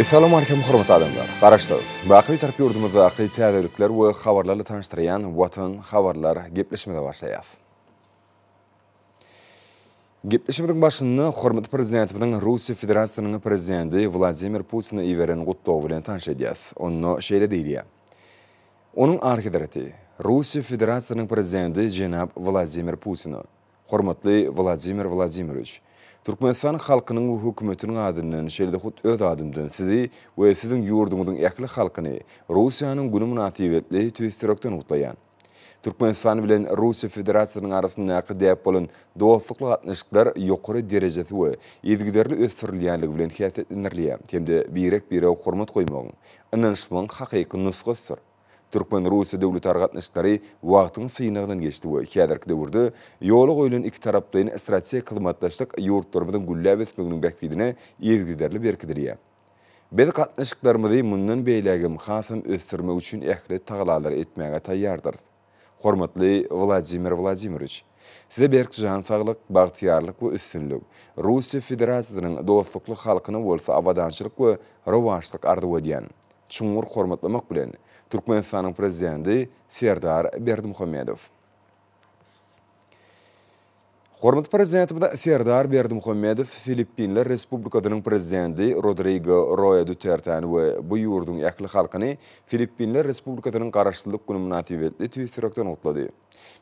Essalamu Aleýkum hormatly adamlar! Garaşsyz, baky Bitarap ýurdumyzdaky täzelikler we habarlarla tanyşdyrýan Watan habarlar gepleşigimize başlaýas. Gepleşigimiziň başynda hormatly Prezidentimiziň Russiýa Federasiýasynyň Prezidenti Wladimir Putine iberen gutlagy bilen tanyş edýäs. Onda şeýle diýilýär. Onuň Alyhezreti, Russiýa Federasiýasynyň Prezidenti jenap Wladimir Putine, Hormatly Wladimir Wladimirowiç! Türkmenistan halkynyň we hökümetiniň adyndan, şeýle-de hut öz adymdan Sizi we Siziň ýurduňyzyň ähli halkyny Russiýanyň güni mynasybetli tüýs ýürekden gutlaýan. Türkmenistan bilen Russiýa Federasiýasynyň arasyndaky däp bolan dostlukly gatnaşyklar ýokary derejesi we yzygiderli ösdürilýänligi bilen häsiýetlendirilýär hem-de birek-birege hormat goýmagyň, ynanyşmagyň hakyky nusgasydyr. Türkmen-russiýa döwletara gatnaşyklary wagtyň synagyndan geçdi we häzirki döwürde ýola goýlan ikitaraplaýyn strategik hyzmatdaşlyk ýurtlarymyzyň gülläp ösmeginiň bähbidine yzygiderli berkidilýär. Biz gatnaşyklarymyzy mundan beýlägem hasam ösdürmek üçin ähli tagallalary etmäge taýýardyrys. Hormatly Wladimir Wladimirowiç! Size berk jan saglyk, bagtyýarlyk we üstünlik, Russiýa Federasiýasynyň dostlukly halkyna bolsa abadançylyk we rowaçlyk arzuw edýän. Çuňňur hormatlamak bilen, Türkmenistanyň Prezidenti Serdar Berdimuhamedow. Hormatly Prezidentimiz Serdar Berdimuhamedow Filippinler Respublikasynyň Prezidenti Rodrigo Roa Dutertäni we bu ýurduň ähli halkyny Filippinler Respublikasynyň Garaşsyzlyk güni mynasybetli tüýs ýürekden gutlady.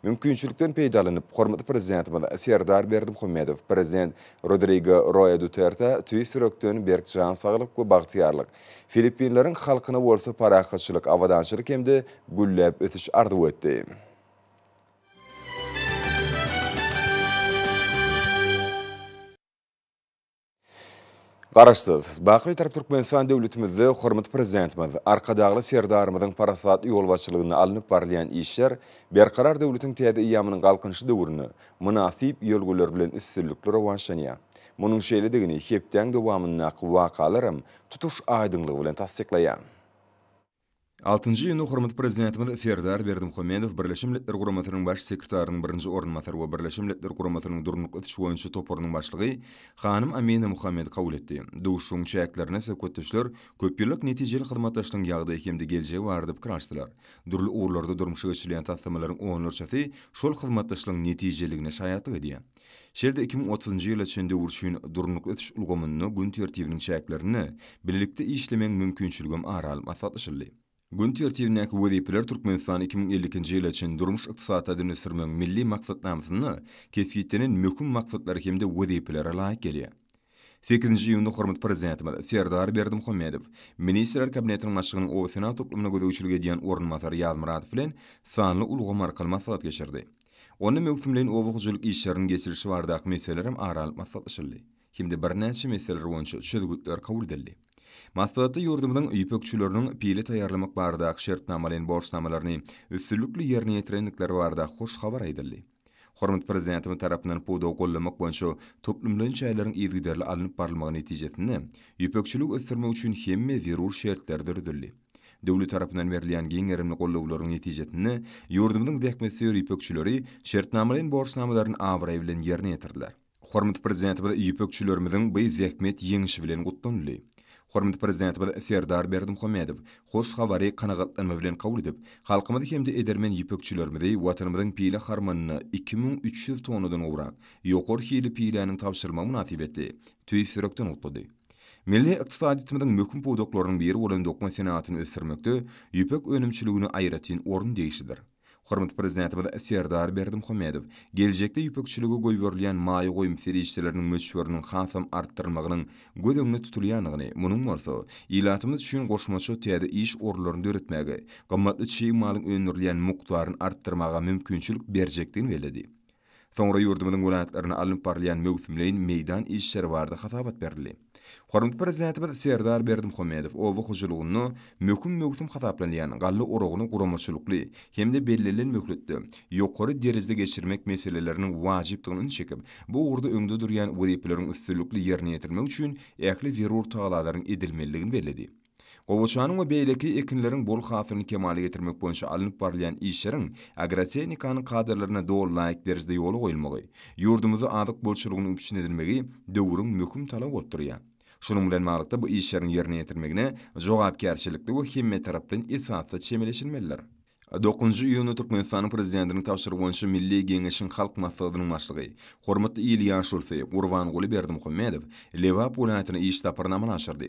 Mümkinçilikden peýdalanyp, hormatly Prezidentimiz Serdar Berdimuhamedow Prezident Rodrigo Roa Dutertä tüýs ýürekden berk jan saglyk we bagtyýarlyk, Filippinleriň halkyna bolsa parahatçylyk, abadançylyk hem-de gülläp ösüş arzuw etdi. Garaşsyz, baky Bitarap Türkmenistan döwletimizde hormatly Prezidentimiz Arkadagly Serdarymyzyň parasatly ýolbaşçylygynda alnyp barylýan işler Berkarar döwletiň täze eýýamynyň Galkynyşy döwründe mynasyp ýörelgeler bilen üstünlikli rowaçlanýar. Munuň şeýledigini hepdäň dowamyndaky wakalaram tutuş aýdyňlygy bilen tassyklaýar. Altynjy iýunda hormatly Prezidentimiz Serdar Berdimuhamedow Birleşen Milletler Guramasynyň Baş sekretarynyň birinji orunbasary we Birleşen Milletler Guramasynyň Durnukly ösüş boýunça toparynyň başlygy hanym Amina Muhammedi kabul etdi. Duşuşygyň çäklerinde söhbetdeşler köpýyllyk netijeli hyzmatdaşlygyň ýagdaýy hem-de geljegi barada pikir alyşdylar. Dürli ugurlarda durmuşa geçirilýän taslamalaryň onlarçasy şol hyzmatdaşlygyň netijeliligine şaýatlyk edýär. Şeýle-de 2030-njy ýyla çenli döwür üçin durnukly ösüş ulgamynda gün tertibiniň çäklerinde bilelikde işlemegiň mümkinçiligem ara alyp maslahatlaşyldy. Gün tertibindäki wezipeler Türkmenistany 2052-nji ýyla çenli durmuş-ykdysady taýdan ösdürmegiň Milli maksatnamasynda kesgitlenen möhüm maksatlara hem-de wezipelere laýyk gelýär. Sekizinji iýunda hormatly Prezidentimiz Serdar Berdimuhamedow Ministrler Kabinetiniň Başlygynyň oba-senagat toplumyna gözegçilik edýän orunbasary Ýazmyradow bilen sanly ulgam arkaly maslahat geçirdi. Onda möwsümleýin oba hojalyk işleriniň geçirilişi baradaky meseleler hem ara alnyp maslahatlaşyldy hem-de birnäçe meseleler boýunça çözgütler kabul edildi. Maslahatda ýurdumyzyň ýüpekçileriniň pile taýýarlamak baradaky şertnamalaýyn borçnamalaryny üstünlikli ýerine ýetirendikleri barada hoş habar aýdyldy. Hormatly Prezidentimiz tarapyndan pudagy goldamak boýunça toplumlaýyn çäreleriň yzygiderli alnyp barylmagy netijesinde, ýüpekçiligi ösdürmek üçin hemme zerur şertler döredildi. Döwlet tarapyndan berilýän giň gerimli goldawlaryň netijesinde, ýurdumyzyň zähmetsöýer ýüpekçileri şertnamalaýyn borçnamalaryny abraý bilen ýerine ýetirdiler. Hormatly Prezidentimiz ýüpekçilerimiziň bu zähmet ýeňşi bilen gutlanyldy. Hormatly Prezidentimiz Serdar Berdimuhamedow hoş habary kanagatlanma bilen kabul edip, halkymyzy hem-de edermen ýüpekçilerimizi Watanymyzyň pile harmanyna 2300 tonnadan gowrak ýokary hilli piläniň tabşyrylmagy mynasybetli tüýs ýürekden gutlady. Milli ykdysadyýetimiziň möhüm pudaklarynyň biri bolan dokma senagatyny ösdürmekde ýüpek önümçiligine aýratyn orun degişlidir. Hormatly Prezidentimiz Serdar Berdimuhamedow geljekde ýüpekçilige goýberilýän maýa goýum serişdeleriniň möçberiniň hasam artdyrylmagynyň göz öňünde tutulýandygyny, munuň bolsa ilatymyz üçin goşmaça täze iş orunlaryny döretmäge, gymmatly çig malyň öndürilýän mukdaryny artdyrmaga mümkinçilik berjekdigini belledi. Soňra ýurdumyzyň welaýatlarynda alnyp barylýan möwsümleýin meýdan işleri barada hasabat berildi. Hormatly Prezidentimiz Serdar Berdimuhamedow oba hojalygynda möhüm möwsüm hasaplanýan galla oragyny guramaçylykly hem-de bellenilen möhletde, ýokary derejede geçirmek meseleleriniň wajypdygyna ünsi çekip, bu ugurda öňde durýan wezipeleriň üstünlikli ýerine ýetirilmegi üçin ähli zerur tagallalaryň edilmelidigini belledi. Gowaçanyň we beýleki ekinleriň bol hasylyny kemala getirmek boýunça alnyp barylýan işleriň agrotehnikanyň kadalaryna doly laýyk derejede ýola goýulmagy, ýurdumyzda azyk bolçulygynyň üpjün edilmegi döwrüň möhüm talaby bolup durýar. Şunuň bilen baglylykda, bu işleriň ýerine ýetirilmegine jogapkärçilikli we hemmetaraplaýyn esasda çemeleşilmelidir. Dokuzynjy iýunda Türkmenistanyň Prezidentiniň tabşyrygy boýunça Milli Geňeşiň Halk Maslahatynyň Başlygy, hormatly il ýaşulusy Gurbanguly Berdimuhamedow Lebap welaýatyna iş saparyny amala aşyrdy.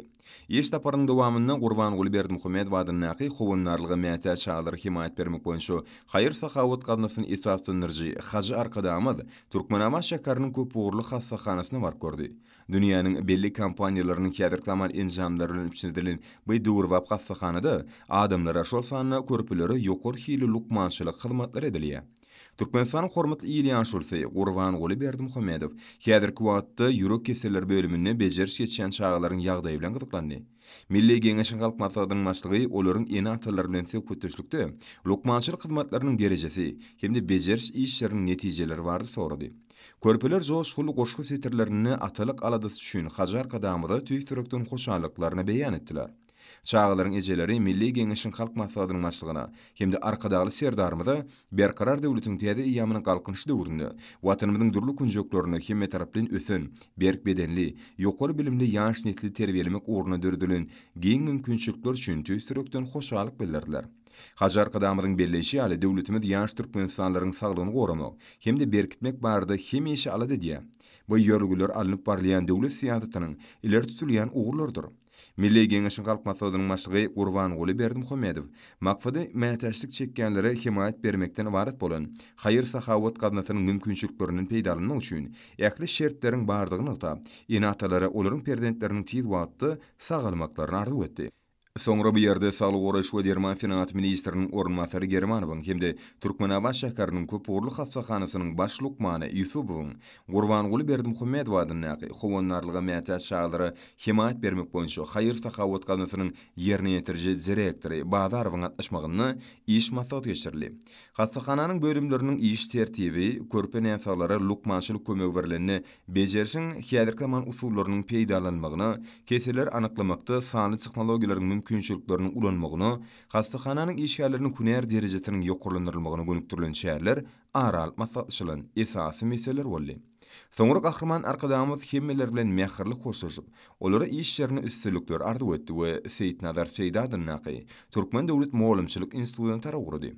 Iş saparynyň dowamynda Gurbanguly Berdimuhamedow adyndaky Howandarlyga mätäç çagalara hemaýat bermek boýunça haýyr-sahawat gaznasyny esaslandyryjy Hajy Arkadagymyz Türkmenabat şäheriniň köpugurly hassahanasyna baryp gördi. Dünýäniň belli kompaniýalarynyň häzirki zaman enjamlary bilen üpjün edilen bu döwrebap hassahanada adamlara, şol sanda körpelere ýokary hilli lukmançylyk hyzmatlary edilýär. Türkmenistanyň hormatly il ýaşulusy Gurbanguly Berdimuhamedow häzirki wagtda ýürek keselleri bölüminde bejeriş geçýän çagalaryň ýagdaýy bilen gyzyklandy. Milli Geňeşiň Halk Maslahatynyň Başlygy olaryň ene-atalary bilen söhbetdeşlikde lukmançylyk hyzmatlarynyň derejesi hem-de bejeriş işleriniň netijeleri barada sorady. Körpeler joşgunly goşgy setirlerinde atalyk aladasy üçin Hajy Arkadagymyza tüýs ýürekden hoşallyklaryny beýan etdiler. Çagalaryň ejeleri Milli Geňeşiň Halk Maslahatynyň Başlygyna hem-de Arkadagly Serdarymyza Berkarar döwletiň täze eýýamynyň Galkynyşy döwründe Watanymyzyň dürli künjeklerinde hemmetaraplaýyn ösen, berk bedenli, ýokary bilimli ýaş nesli terbiýelemek ugrunda döredilen giň mümkinçilikler üçin tüýs ýürekden hoşallyk bildirdiler. Hajy Arkadagymyzyň belleýşi ýaly, döwletimiz ýaş türkmenistanlylaryň saglygyny goramak hem-de berkitmek barada hemişe alada edýär. Bu ýörelgeler alnyp barylýan döwlet syýasatynyň ileri tutulýan ugurlarydyr. Milli Geňeşiň Halk Maslahatynyň Başlygy Gurbanguly Berdimuhamedow maksady mätäçlik çekýänlere hemaýat bermekden ybarat bolan haýyr-sahawat gaznasynyň mümkinçiliklerinden peýdalanmak üçin ähli şertleriň bardygyny nygtap, ene-atalara olaryň perzentleriniň tiz wagtda sagalmaklaryny arzuw etdi. Soňra bu ýerde Saglygy goraýyş we derman senagaty ministriniň orunbasary Germanowyň hem-de Türkmenabat şäheriniň köpugurly hassahanasynyň baş lukmany Ýusubowyň Gurbanguly Berdimuhamedow adyndaky Howandarlyga mätäç çagalara hemaýat bermek boýunça haýyr-sahawat gaznasynyň ýerine ýetiriji direktory Bazarowyň gatnaşmagynda iş maslahaty geçirildi. Hassahananyň bölümleriniň iş tertibi, körpe näsaglara lukmançylyk kömegi berlende Bejerişiň häzirki zaman usullarynyň peýdalanylmagyna, keselleri anyklamakda sanly tehnologiýalaryň mümkinçilikleriniň ulanmagyna, hassahananyň işgärleriniň hünär derejesiniň ýokarlandyrylmagyna gönükdirilen çäreler ara alyp maslahatlaşylan esasy meseleler boldy. Soňra Gahryman Arkadagymyz hemmeler bilen mähirli hoşlaşyp, olara iş ýerinde üstünlikler arzuw etdi we Seýitnazar Seýdi adyndaky Türkmen döwlet mugallymçylyk institutyna tarap ugrady.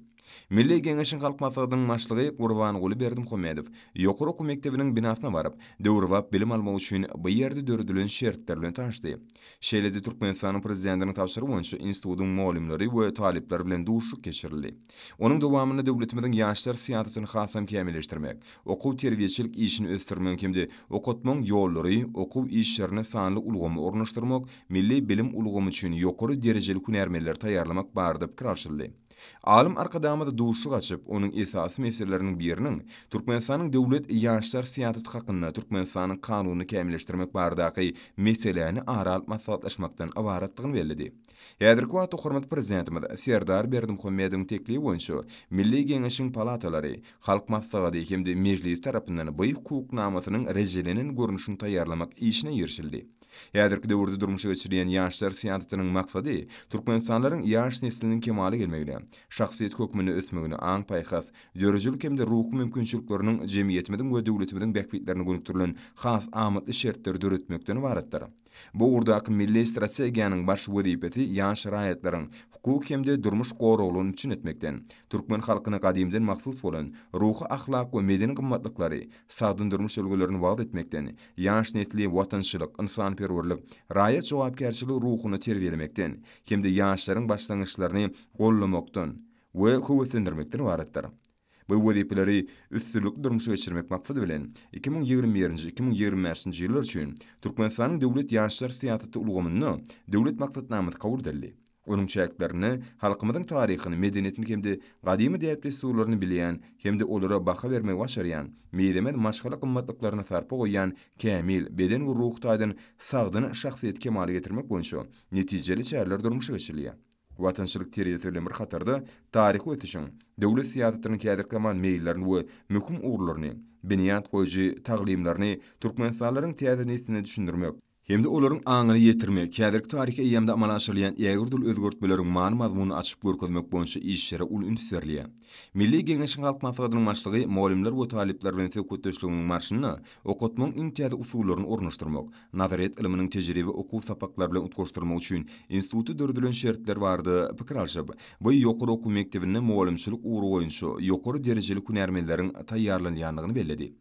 Milli Geňeşiň Halk Maslahatynyň Başlygy Gurbanguly Berdimuhamedow ýokary okuw mekdebiniň binasyna baryp, döwrebap bilim almak üçin bu ýerde döredilen şertler bilen tanyşdy. Şeýle-de Türkmenistanyň Prezidentiniň tabşyrygy boýunça institutyň mugallymlary we talyplary bilen duşuşyk geçirildi. Onuň dowamynda döwletimiziň ýaşlar syýasatyny hasam kämilleşdirmek, okuw-terbiýeçilik işini ösdürmegiň hem-de okatmagyň ýollary, okuw işlerine sanly ulgamy ornaşdyrmak, milli bilim ulgamy üçin ýokary derejeli hünärmenleri taýýarlamak barada pikir alşyldy. Alym Arkadagymyz duşuşyk açyp, onuň esasy meseleleriniň biriniň Türkmenistanyň döwlet ýaşlar syýasaty hakynda Türkmenistanyň Kanunyny kämilleşdirmek baradaky meseläni ara alyp maslahatlaşmakdan ybaratdygyny belledi. Häzirki wagtda hormatly Prezidentimiz Serdar Berdimuhamedowyň teklibi boýunça Milli Geňeşiň palatalary, Halk Maslahaty hem-de Mejlisi tarapyndan bu hukuk namasynyň rejelenen görnüşini taýýarlamak işine girişildi. Häzirki döwürde durmuşa geçirilýän ýaşlar syýasatynyň maksady türkmenistanlylaryň ýaş nesliniň kemala gelmegine, şahsyýet hökmünde ösmegine, aň-paýhas, döredijilik hem-de ruhy mümkinçilikleriniň jemgyýetimiziň we döwletimiziň bähbitlerine gönükdirilen has amatly şertleri döretmekden ybaratdyr. Bu ugurdaky milli strategiýanyň baş wezipesi ýaş raýatlaryň hukuk hem-de durmuş goraglygyny üpjün etmekden, türkmen halkyna gadymdan mahsus bolan ruhy-ahlak we medeni gymmatlyklary, sagdyn durmuş ülňülerini wagyz etmekden, ýaş nesli watançylyk, ynsanperwerlik, raýat jogapkärçiligi ruhunda terbiýelemekden hem-de ýaşlaryň başlangyçlaryny goldamakdan we höweslendirmekden ybaratdyr. Bu wezipeleri üstünlikli durmuşa geçirmek maksady bilen, 2021-nji, 2025-nji ýyllar üçin Türkmenistanyň döwlet ýaşlar syýasaty ulgamynda Döwlet maksatnamasy kabul edildi. Onuň çäklerinde halkymyzyň taryhyny, medeniýetini hem-de gadymy däp-dessurlaryny bilýän hem-de olara baha bermegi başarýan, mizemez maşgala gymmatlyklaryna sarpa goýýan kämil, beden we ruhy taýdan sagdyn şahsyýeti kemala getirmek boýunça netijeli çäreler durmuşa geçirilýär. Watançylyk terbiýesi bilen bir hatarda taryhy ösüşiň, döwlet syýasatynyň häzirki zaman meýillerini we möhüm ugurlaryny, binýat goýujy taglymlaryny türkmenistanlylaryň täze nesline düşündirmek, Hem-de olaryň aňyna ýetirmek, häzirki taryhy eýýamda amala aşyrylýan ägirt uly özgertmeleriň many-mazmunyny açyp görkezmek boýunça işlere uly üns berilýär. Milli Geňeşiň Halk Maslahatynyň Başlygy mugallymlar we talyplar bilen söhbetdeşliginiň barşynda okatmagyň iň täze usullaryny ornaşdyrmak, nazaryýet ylmynyň tejribe okuw sapaklary bilen utgaşdyrmak üçin institutda döredilen şertler barada pikir alşyp, bu ýokary okuw mekdebinde mugallymçylyk ugry boýunça ýokary derejeli hünärmenleriň taýýarlanylýandygyny belledi.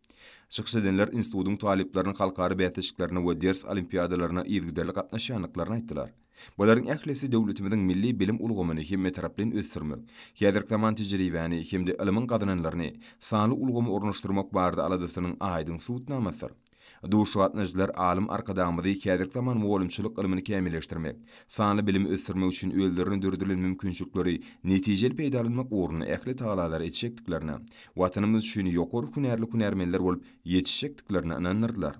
Çykyş edenler institutyň talyplarynyň halkara bäsleşiklerine we ders olimpiadalaryna yzygiderli gatnaşýandyklaryny aýtdylar. Bularyň ählisi döwletimiziň milli bilim ulgamyny hemmetaraplaýyn ösdürmek, häzirki zaman tejribäni hem-de ylmyň gazananlaryny sanly ulgama ornaşdyrmak barada aladasynyň aýdyň subutnamasydyr. Duşuşyga gatnaşyjylar alym Arkadagymyzy häzirki zaman mugallymçylyk ylmyny kämilleşdirmek, sanly bilimi ösdürmek üçin özlerine döredilen mümkinçilikleri netijeli peýdalanmak ugrunda ähli tagallalary etjekdiklerine, Watanymyz üçin ýokary hünärli hünärmenler bolup ýetişjekdiklerine ynandyrdylar.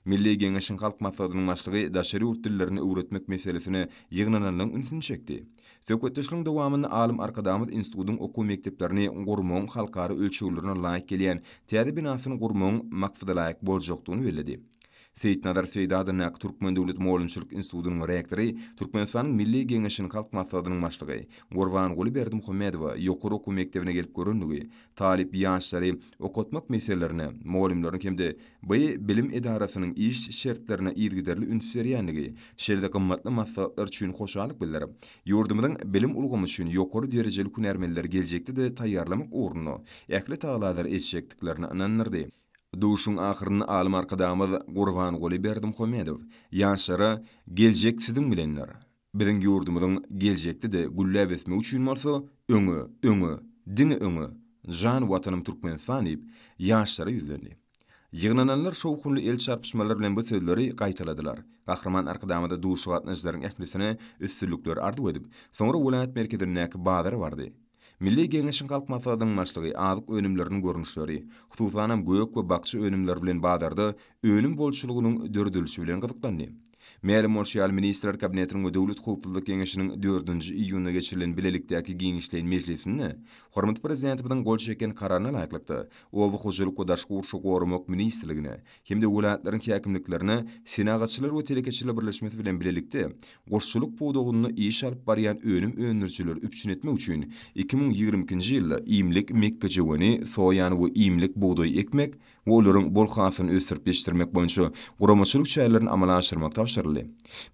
Milli Geňeşiň Halk Maslahatynyň Başlygy daşary ýurt dillerini öwretmek meselesine ýygnananlaryň ünsüni çekdi. Söhbetdeşligiň dowamynda alym Arkadagymyz institutyň okuw mekdeplerini gurmagyň halkara ölçeglerine laýyk gelýän täze binasyny gurmagyň maksadalaýyk boljakdygyny belledi. Seýitnazar Seýdi adyndaky Türkmen döwlet mugallymçylyk institutynyň rektory, Türkmenistanyň Milli Geňeşiniň Halk Maslahatynyň Başlygy Gurbanguly Berdimuhamedowa ýokary okuw mekdebine gelip görendigi, talyp ýaşlary okatmak meselelerine, mugallymlaryň hem-de bu bilim edarasynyň iş şertlerine yzygiderli üns berýändigi, şeýle-de gymmatly maslahatlar üçin hoşallyk bildirip, ýurdumyzyň bilim ulgamy üçin ýokary derejeli hünärmenleri geljekde-de taýýarlamak ugrunda ähli tagallalary etjekdiklerine ynandyrdy. Duşuň ahyrynda alym Arkadagymyz Gurbanguly Berdimuhamedow ýaşlara Geljek siziň bilendir! Biziň ýurdumyzyň geljekde-de gülläp ösmegi üçin bolsa, öňe, öňe, diňe öňe, jan Watanym Türkmenistan diýip, ýaşlara ýüzlendi. Ýygnananlar şowhunly el çarpyşmalar bilen bu sözleri gaýtaladylar. Gahryman Arkadagymyz duşa gatnaşyjylaryň ählisine üstünlikler arzuw edip, soňra welaýat merkezindäki bazara bardy. Milli Geňeşiň Halk Maslahatynyň Başlygy azyk önümleriniň görnüşleri, hususanam gök we bakja önümleri bilen bazarda önüm bolçulygynyň döredilişi bilen gyzyklandy. Mälim bolşy ýaly, Ministrler Kabinetiniň we Döwlet howpsuzlyk geňeşiniň dördünji iýunda geçirilen bilelikdäki giňişleýin mejlisinde hormatly Prezidentimiziň gol çeken Kararyna laýyklykda, Oba hojalyk we daşky gurşawy goramak ministrligine hem-de welaýatlaryň häkimliklerine Senagatçylar we telekeçiler birleşmesi bilen bilelikde guşçulyk pudagynda iş alyp barýan önüm öndürijileri üpjün etmek üçin 2022-nji ýylda iýmlik mekgejöweni, soýany we iýmlik bugdaýy ekmek we olaryň bol hasylyny ösdürip ýetişdirmek boýunça guramaçylyk çärelerini amala aşyrmak tabşyryldy.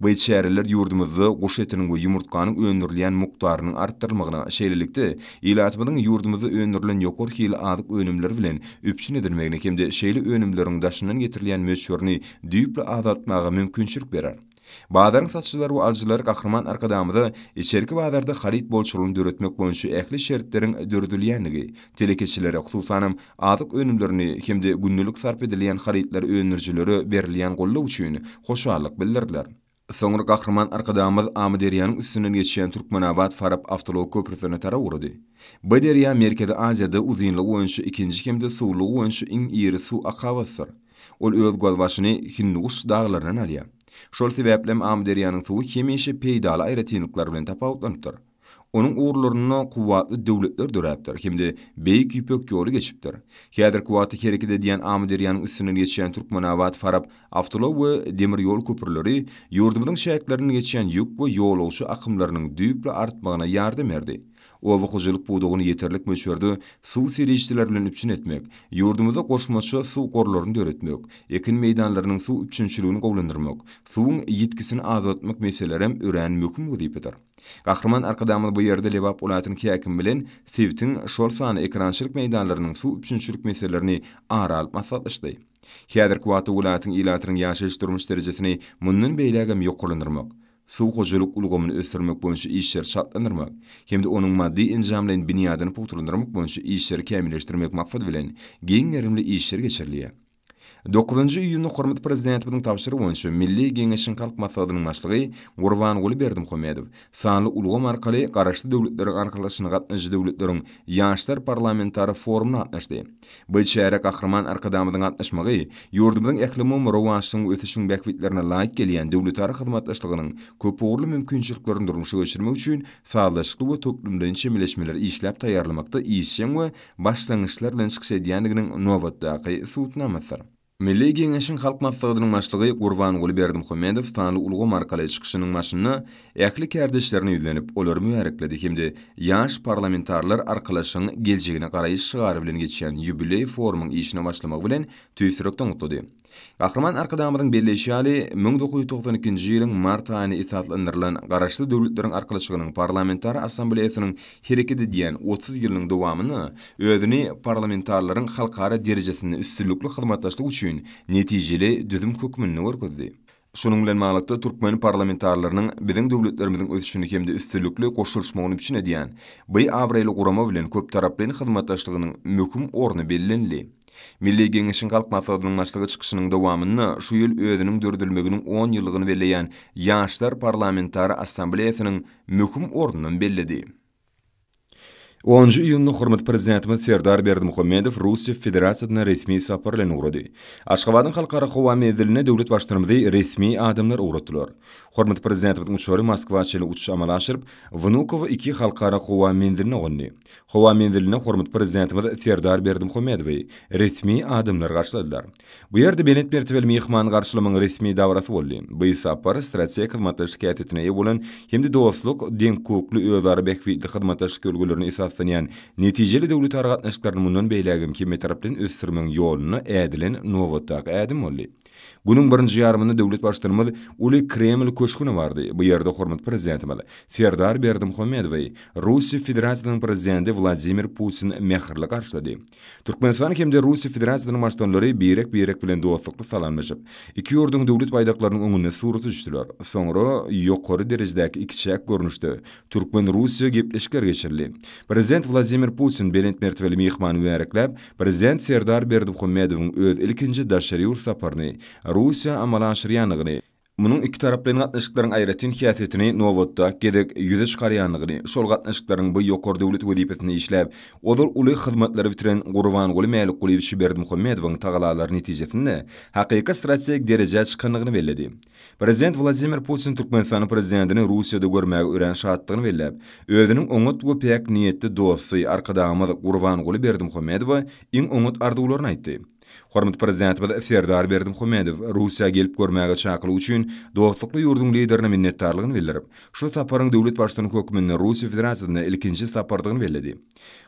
Bu çäreler ýurdumyzda guş etiniň we ýumurtganyň öndürilýän mukdarynyň artdyrylmagyna, şeýlelikde, ilatymyzyň ýurdumyzda öndürilen ýokary hilli azyk önümleri bilen üpjün edilmegine hem-de şeýle önümleriň daşyndan getirilýän möçberini düýpli azaltmaga mümkinçilik berer. Bazaryň satyjylary we alyjylary Gahryman Arkadagymyza içerki bazarda haryt bolçulygyny döretmek boýunça ähli şertleriň döredilýändigi, telekeçilere, hususanam, azyk önümlerini hem-de gündelik sarp edilýän harytlary öndürijilere berilýän goldaw üçin hoşallyk bildirdiler. Soňra Gahryman Arkadagymyz Amyderýanyň üstünden geçýän Türkmenabat-Farap awtoulag köprüsine tarap ugrady. Bu derýa Merkezi Aziýada uzynlygy boýunça ikinji hem-de suwlugy boýunça iň iri suw akabasydyr. Ol öz gözbaşyny Hindiguş daglaryndan alýar. Şol sebäpli hem Amyderýanyň suwy hemişe peýdaly aýratynlyklary bilen tapawutlanypdyr. Onuň ugurlarynda kuwwatly döwletler döräpdir hem-de Beýik Ýüpek ýoly geçipdir. Häzirki wagtda hereket edýän Amyderýanyň üstünden geçýän Türkmenabat-Farap awtoulag we demir ýol köprüleri ýurdumyzyň çäklerinden geçýän ýük we ýolagçy akymlarynyň düýpli artmagyna ýardam berdi. Oba hojalyk pudagyny ýeterlik möçberde suw serişdeleri bilen üpjün etmek, ýurdumyzda goşmaça suw gorlaryny döretmek, ekin meýdanlarynyň suw üpjünçiligini gowulandyrmak, suwuň ýitgisini azaltmak meselelerem örän möhüm wezipedir. Gahryman Arkadagymyz bu ýerde Lebap welaýatynyň häkimi bilen sebitiň, şol sanda ekerançylyk meýdanlarynyň suw üpjünçilik meselelerini ara alyp maslahatlaşdy. Häzirki wagtda welaýatyň ilatynyň ýaşaýyş-durmuş derejesini mundan beýlägem ýokarlandyrmak, suw hojalyk ulgamyny ösdürmek boýunça işleri çaltlandyrmak hem-de onuň maddy-enjamlaýyn binýadyny pugtalandyrmak boýunça işleri kämilleşdirmek maksady bilen giň gerimli işler geçirilýär. Dokuzynjy iýunda hormatly Prezidentimiziň tabşyrygy boýunça Milli Geňeşiň Halk Maslahatynyň Başlygy Gurbanguly Berdimuhamedow sanly ulgam arkaly Garaşsyz Döwletleriň Arkalaşygyna gatnaşyjy döwletleriň Ýaşlar parlamentara forumyna gatnaşdy. Bu çärä Gahryman Arkadagymyzyň gatnaşmagy ýurdumyzyň ählumumy rowaçlygyň we ösüşiň bähbitlerine laýyk gelýän döwletara hyzmatdaşlygynyň köpugurly mümkinçiliklerini durmuşa geçirmek üçin sazlaşykly we toplumlaýyn çemeleşmeleri işläp taýýarlamakda işjeň we başlangyçlar bilen çykyş edýändiginiň nobatdaky subutnamasydyr. Milli Geňeşiň Halk Maslahatynyň Başlygy Gurbanguly Berdimuhamedow sanly ulgam arkaly çykyşynyň başynda ähli kärdeşlerine ýüzlenip, olary mübärekledi hem-de Ýaş parlamentarlar Arkalaşygyň geljegine garaýyş şygary bilen geçýän ýubileý forumyň işine başlamagy bilen tüýs ýürekden gutlady. Gahryman Arkadagymyzyň belleýşi ýaly, 1992-nji ýylyň mart aýynda esaslandyrylan Garaşsyz Döwletleriň Arkalaşygynyň Parlamentara Assambleýasynyň hereket edýän 30 ýylynyň dowamynda özüni parlamentarileriň halkara derejesinde üstünlikli hyzmatdaşlyk üçin netijeli düzüm hökmünde görkezdi. Şunuň bilen baglylykda, türkmen parlamentarileriniň biziň döwletlerimiziň ösüşini hem-de üstünlikli goşulyşmagyny üpjün edýän bu abraýly gurama bilen köptaraplaýyn hyzmatdaşlygynyň möhüm orny bellenildi. Milli Geňeşiň Halk Maslahatynyň Başlygy çykyşynyň dowamynda şu ýyl özüniň döredilmeginiň on ýyllygyny belleýän Ýaşlar parlamentara assambleýasynyň möhüm ornunam belledi. Onunjy iýunda hormatly Prezidentimiz Serdar Berdimuhamedow Russiýa Federasiýasyna resmi sapar bilen ugrady. Aşgabadyň Halkara howa menziline döwlet Baştutanymyzy resmi adamlar ugratdylar. Hormatly Prezidentimiziň uçary Moskwa çenli uçuş amala aşyryp, Wnukowo II Halkara howa menziline gondy. Howa menzilinde hormatly Prezidentimiz Serdar Berdimuhamedowy resmi adamlar garşyladylar. Bu ýerde belent mertebeli myhmany garşylamagyň resmi dabarasy boldy. Bu sapar strategik hyzmatdaşlyk häsiýetine eýe bolan hem-de dostluk, deňhukukly, özara bähbitli hyzmatdaşlyk ýörelgelerine esaslanýan netijeli döwletara gatnaşyklaryny mundan beýlägem hemmetaraplaýyn ösdürmegiň ýolunda ädilen nobatdaky ädim boldy. Günüň birinji ýarymynda döwlet Baştutanymyz Uly Kreml köşgüne bardy. Bu ýerde hormatly Prezidentimiz Serdar Berdimuhamedowy Russiýa Federasiýasynyň Prezidenti Wladimir Putin mähirli garşylady. Türkmenistan hem-de Russiýa Federasiýasynyň Baştutanlary birek-birek bilen dostlukly salamlaşyp, iki ýurduň döwlet baýdaklarynyň öňünde surata düşdüler. Soňra ýokary derejedäki ikiçäk görnüşde türkmen-russiýa gepleşikleri geçirildi. Prezident Wladimir Putin belent mertebeli myhmany mübärekläp, Prezident Serdar Berdimuhamedowyň öz ilkinji daşary ýurt saparyny Russiýa amala aşyrýandygyny, munuň ikitaraplaýyn gatnaşyklaryň aýratyn häsiýetini nobatdaky gezek ýüze çykarýandygyny, şol gatnaşyklaryň bu ýokary döwlet wezipesinde işläp, ozal uly hyzmatlary bitiren Gurbanguly Mälikgulyýewiç Berdimuhamedowyň tagalalary netijesinde hakyky strategik derejä çykandygyny belledi. Prezident Wladimir Putin Türkmenistanyň Prezidentini Russiýada görmäge örän şatdygyny belläp, özüniň oňat we päk niýetli dosty Arkadagymyz Gurbanguly Berdimuhamedowa iň oňat arzuwlaryny aýtdy. Hormatly Prezidentimiz Serdar Berdimuhamedow Russiýa gelip görmäge çakylyk üçin dostlukly ýurduň Liderine minnetdarlygyny bildirip, şu saparyň döwlet Baştutany hökmünde Russiýa Federasiýasyna ilkinji sapardygyny belledi.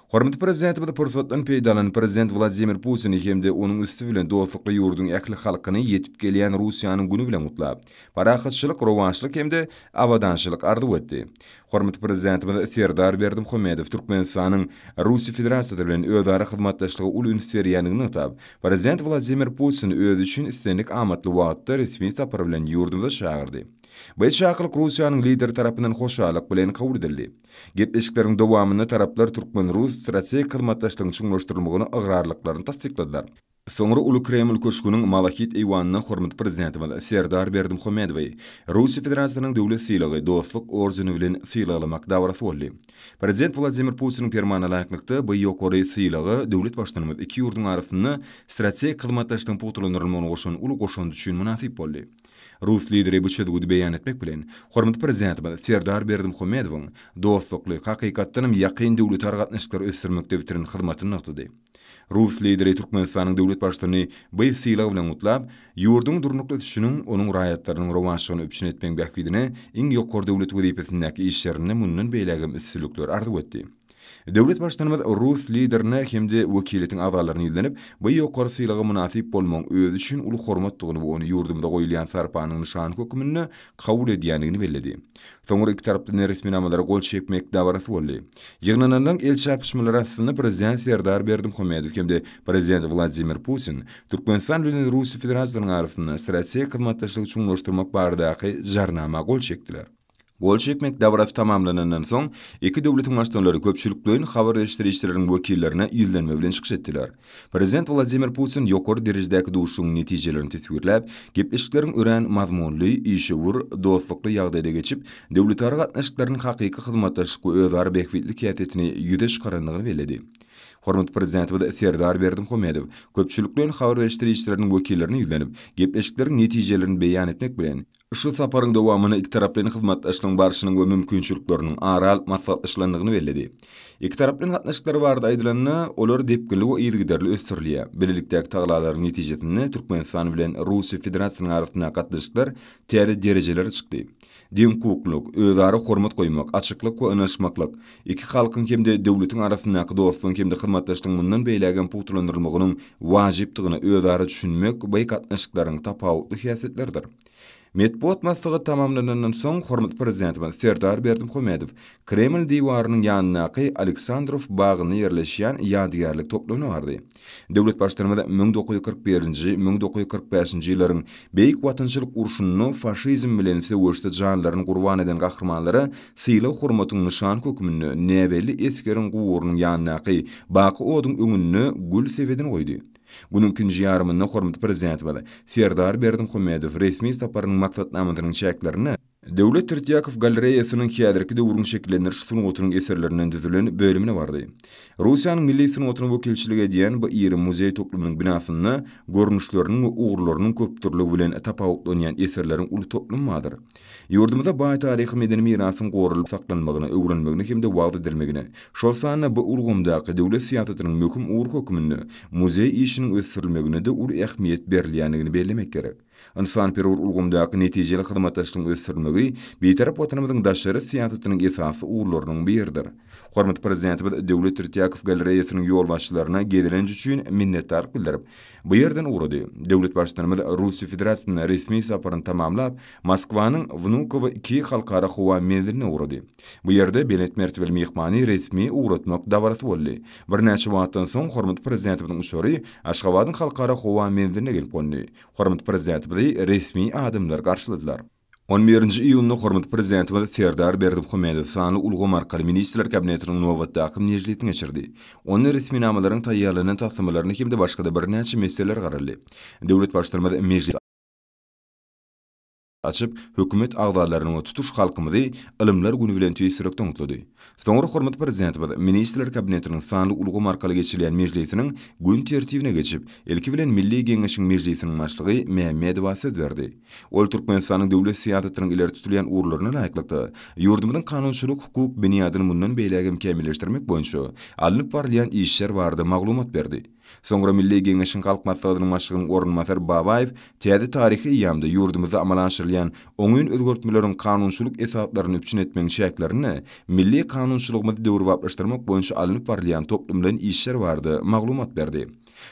Hormatly Prezidentimiz pursatdan peýdalanyp, Prezident Wladimir Putini hem-de onuň üsti bilen dostlukly ýurduň ähli halkyny ýetip gelýän Russiýanyň güni bilen gutlap, parahatçylyk, rowaçlyk hem-de abadançylyk arzuw etdi. Hormatly Prezidentimiz Serdar Berdimuhamedow Türkmenistanyň Russiýa Federasiýasy bilen özara hyzmatdaşlyga uly üns berýändigini nygtap, Prezident Wladimir Putini özi üçin islendik amatly wagtda resmi sapar bilen ýurdumyza çagyrdy. Bu çakylyk Russiýanyň Lideri tarapyndan hoşallyk bilen kabul edildi. Gepleşikleriň dowamynda taraplar türkmen-rus strategik hyzmatdaşlygyň çuňlaşdyrylmagyna ygrarlyklaryny tassykladylar. Soňra Uly Kreml köşgüniň Malahit eýwanynda hormatly Prezidentimiz Serdar Berdimuhamedowy Russiýa Federasiýasynyň döwlet sylagy, Dostluk ordeni bilen sylaglamak dabarasy boldy. Prezident Wladimir Putiniň Permanyna laýyklykda, bu ýokary sylaga döwlet Baştutanymyz iki ýurduň arasynda strategik hyzmatdaşlygyň pugtalandyrylmagyna goşan uly goşandy üçin mynasyp boldy. Rus Lideri bu çözgüdi beýan etmek bilen, hormatly Prezidentimiz Serdar Berdimuhamedowyň dostlukly, hakykatdanam ýakyn döwletara gatnaşyklary ösdürmekde bitiren hyzmatyny nygtady. Rus Lideri Türkmenistanyň döwlet Baştutanyny bu sylag bilen gutlap, ýurduň durnukly ösüşiniň, onuň raýatlarynyň rowaçlygyny üpjün etmegiň bähbidine iň ýokary döwlet wezipesindäki işlerinde mundan beýlägem üstünlikler arzuw etdi. Döwlet Baştutanymyz rus Liderine hem-de wekiliýetiň agzalaryna ýüzlenip, bu ýokary sylaga mynasyp bolmagyň özi üçin uly hormatdygyny we ony ýurdumyza goýulýan sarpanyň nyşany hökmünde kabul edýändigini belledi. Soňra ikitaraplaýyn resminamalara gol çekmek dabarasy boldy. Ýygnananlaryň el çarpyşmalary astynda Prezident Serdar Berdimuhamedow hem-de Prezident Wladimir Putin Türkmenistan bilen Russiýa Federasiýasynyň arasynda strategik hyzmatdaşlygy çuňlaşdyrmak baradaky Jarnama gol çekdiler. Gol çekmek dabarasy tamamlanandan soň, iki döwletiň Baştutanlary köpçülikleýin habar beriş serişdeleriniň wekillerine ýüzlenme bilen çykyş etdiler. Prezident Wladimir Putin ýokary derejedäki duşuşygyň netijelerini teswirläp, gepleşikleriň örän mazmunly, işewür, dostlukly ýagdaýda geçip, döwletara gatnaşyklaryň hakyky hyzmatdaşlyk we özara bähbitli häsiýetini ýüze çykarandygyny belledi. Hormatly Prezidentimiz Serdar Berdimuhamedow köpçülikleýin habar beriş serişdeleriniň wekillerine ýüzlenip, gepleşikleriň netijelerini beýan etmek bilen, şu saparyň dowamynda ikitaraplaýyn hyzmatdaşlygyň barşynyň we mümkinçilikleriniň ara alyp maslahatlaşylandygyny belledi. Ikitaraplaýyn gatnaşyklar barada aýdylanda, olar depginli we yzygiderli ösdürilýär. Bilelikdäki tagallalaryň netijesinde Türkmenistan bilen Russiýa Federasiýasynyň arasyndaky gatnaşyklar täze derejelere çykdy. Deňhukuklylyk, özara hormat goýmak, açyklyk we ynanyşmaklyk iki halkyň hem-de döwletiň arasyndaky dostlugyň hem-de hyzmatdaşlygyň mundan beýlägem pugtalandyrylmagynyň wajypdygyna özara düşünmek bu gatnaşyklaryň tapawutly häsiýetleridir. Metbugat maslahaty tamamlanandan soň, hormatly Prezidentimiz Serdar Berdimuhamedow Kreml diwarynyň ýanyndaky Aleksandrow bagynda ýerleşýän ýadygärlik toplumyna bardy. Döwlet Baştutanymyz 1941-nji, 1945-nji ýyllaryň Beýik Watançylyk urşunda faşizm bilen söweşde janlaryny gurban eden gahrymanlara sylag-hormatyň nyşany hökmünde näbelli esgeriň guburynyň ýanyndaky baky oduň öňünde gül sebedini goýdy. Günüň ikinji ýarymynda hormatly Prezidentimiz Serdar Berdimuhamedow resmi saparynyň maksatnamasynyň çäklerinde Döwlet Tretýakow galereýasynyň häzirki döwrüň şekillendiriş sungatynyň eserlerinden düzülen bölümine bardy. Russiýanyň milli sungatyna wekilçilik edýän bu iri muzeý toplumynyň binasynda görnüşleriniň we ugurlarynyň köpdürlügi bilen tapawutlanýan eserleriň uly toplumy bardyr. Ýurdumyzda baý taryhy-medeni mirasyň goralyp saklanmagyna, öwrenilmegine hem-de wagyz edilmegine, şol sanda bu ulgamdaky döwlet syýasatynyň möhüm ugry hökmünde muzeý işiniň ösdürilmegine-de uly ähmiýet berilýändigini bellemek gerek. Ynsanperwer ulgamdaky netijeli hyzmatdaşlygyň ösdürilmegi Bitarap Watanymyzyň daşary syýasatynyň esasy ugurlarynyň biridir. Hormatly Prezidentimiz Döwlet Tretýakow galereýasynyň ýolbaşçylaryna gezelenç üçin minnetdarlyk bildirip, bu ýerden ugrady. Döwlet Baştutanymyz Russiýa Federasiýasyna resmi saparyny tamamlap, Moskwanyň Wnukowo II halkara howa menziline ugrady. Bu ýerde belent mertebeli myhmany resmi ugratmak dabarasy boldy. Birnäçe wagtdan soň hormatly Prezidentimiziň uçary Aşgabadyň Halkara howa menziline gelip gondy. Hormatly Prezidentimizi resmi adamlar garşyladylar. On birinji iýunda hormatly Prezidentimiz Serdar Berdimuhamedow sanly ulgam arkaly Ministrler Kabinetiniň nobatdaky mejlisini geçirdi. Onda resminamalaryň taýýarlanan taslamalaryna hem-de başga-da birnäçe meseleler garaldy. Döwlet Baştutanymyz mejlisi açyp, hökümet agzalaryny we tutuş halkymyzy Ylymlar güni bilen tüýs ýürekden gutlady. Soňra hormatly Prezidentimiz Ministrler Kabinetiniň sanly ulgam arkaly geçirilýän mejlisiniň gün tertibine geçip, ilki bilen Milli Geňeşiň Mejlisiniň Başlygy Mämmedowa söz berdi. Ol Türkmenistanyň döwlet syýasatynyň ileri tutulýan ugurlaryna laýyklykda, ýurdumyzyň kanunçylyk-hukuk binýadyny mundan beýläk hem kämilleşdirmek boýunça alnyp barylýan işler barada maglumat berdi. Soňra Milli Geňeşiň Halk Maslahatynyň Başlygynyň orunbasary Babaýew täze taryhy eýýamda ýurdumyzda amala aşyrylýan oňyn özgertmeleriň kanunçylyk esaslaryny üpjün etmegiň çäklerinde milli kanunçylygymyzy döwrebaplaşdyrmak boýunça alnyp barylýan toplumlaýyn işler barada maglumat berdi.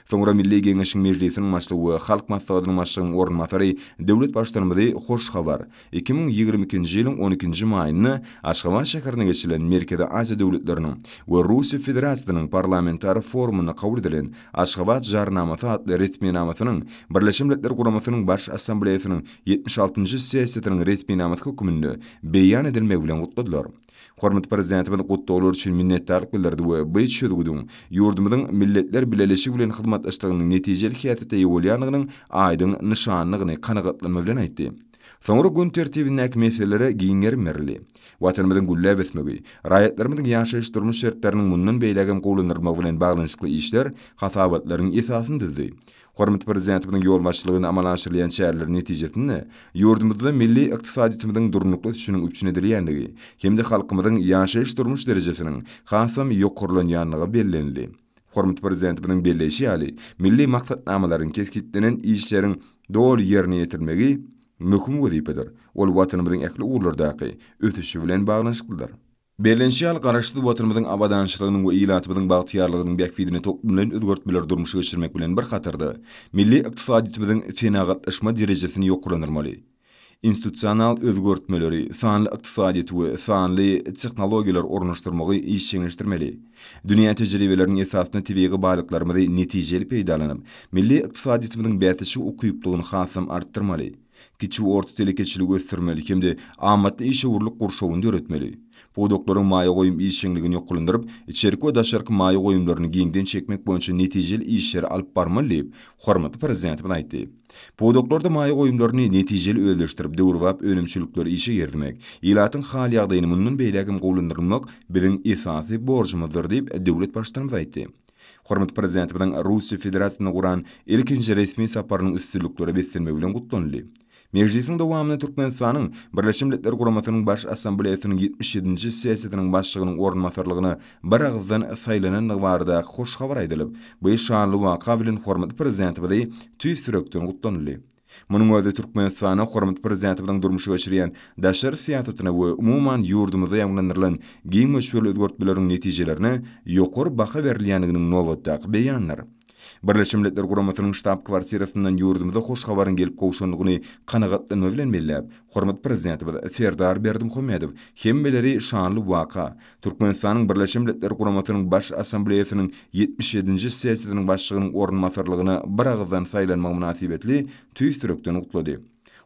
Soňra Milli Geňeşiň Mejlisiniň Başlygy we Halk Maslahatynyň Başlygynyň orunbasary döwlet Baştutanymyzy hoş habar, 2022-nji ýylyň on ikinji maýynda Aşgabat şäherinde geçirilen Merkezi Aziýa döwletleriniň we Russiýa Federasiýasynyň Parlamentara forumynda kabul edilen Aşgabat Jarnamasy atly resminamasynyň Birleşen Milletler Guramasynyň Baş Assambleýasynyň 76-njy sessiýasynyň resminamasy hökmünde beýan edilmegi bilen gutladylar. Hormatly Prezidentimiz gutlaglar üçin minnetdarlyk bildirdi we bu çözgüdiň ýurdumyzyň Milletler Bileleşigi bilen hyzmatdaşlygynyň netijeli häsiýete eýe bolýandygynyň aýdyň nyşanydygyny kanagatlanma bilen aýtdy. Soňra gün tertibindäki meselelere giň gerim berildi. Watanymyzyň gülläp ösmegi, raýatlarymyzyň ýaşaýyş-durmuş şertleriniň mundan beýlägem gowulandyrylmagy bilen baglanyşykly işler hasabatlaryň esasyny düzdi. Hormatly Prezidentimiziň ýolbaşçylygynda amala aşyrylýan çäreleriň netijesinde, ýurdumyzda milli ykdysadyýetimiziň durnukly ösüşiniň üpjün edilýändigi hem-de halkymyzyň ýaşaýyş-durmuş derejesiniň hasam ýokarlanýandygy bellenildi. Hormatly Prezidentimiziň belleýşi ýaly, milli maksatnamalaryň, kesgitlenen işleriň doly ýerine ýetirilmegi möhüm wezipedir. Ol Watanymyzyň ähli ugurlardaky ösüşi bilen baglanyşyklydyr. Bellenişi ýaly, Garaşsyz Watanymyzyň abadançylygynyň we ilatymyzyň bagtyýarlygynyň bähbidine toplumlaýyn özgertmeleri durmuşa geçirmek bilen bir hatarda, milli ykdysadyýetimiziň senagatlaşma derejesini ýokarlandyrmaly. Institusional özgertmeleri, sanly ykdysadyýeti we sanly tehnologiýalary ornaşdyrmagy işjeňleşdirmeli. Dünýä tejribeleriniň esasynda tebigy baýlyklarymyzy netijeli peýdalanyp, milli ykdysadyýetimiziň bäsleşige ukyplygyny hasam artdyrmaly. Kiçi we orta telekeçiligi ösdürmeli hem-de amatly işewürlik gurşawyny döretmeli. Pudaklaryň maýa goýum işjeňligini ýokarlandyryp, içerki we daşarky maýa goýumlaryny giňden çekmek boýunça netijeli işleri alyp barmaly diýip, hormatly Prezidentimiz aýtdy. Pudaklarda maýa goýumlaryny netijeli özleşdirip, döwrebap önümçilikleri işe girizmek, ilatyň hal-ýagdaýyny mundan beýläk hem gowulandyrmak biziň esasy borjumyzdyr diýip, döwlet Baştutanymyz aýtdy. Hormatly Prezidentimiziň Russiýa Federasiýasyna guran ilkinji resmi saparynyň üstünliklere beslenmegi bilen gutlanyldy. Mejlisiň dowamynda Türkmenistanyň Birleşen Milletler Guramasynyň Baş Assambleýasynyň 77-nji sessiýasynyň başlygynyň orunbasarlygyna biragyzdan saýlanandygy baradaky hoş habar aýdylyp, bu şanly waka bilen hormatly Prezidentimizi tüýs ýürekden gutlanyldy. Munuň özi Türkmenistanda hormatly Prezidentimiziň durmuşa geçirýän daşary syýasatyna we umuman ýurdumyzda ýaňlandyrylan giň möçberli özgertmeleriň netijelerine ýokary baha berilýändiginiň nobatdaky beýanydyr. Birleşen Milletler Guramasynyň ştab-kwartirasyndan ýurdumyza hoş habaryň gelip gowşandygyny kanagatlanma bilen belläp, hormatly Prezidentimiz Serdar Berdimuhamedow hemmeleri şanly waka, Türkmenistanyň Birleşen Milletler Guramasynyň Baş Assambleýasynyň 77-nji sessiýasynyň başlygynyň orunbasarlygyna biragyzdan saýlanmagy mynasybetli tüýs ýürekden gutlady.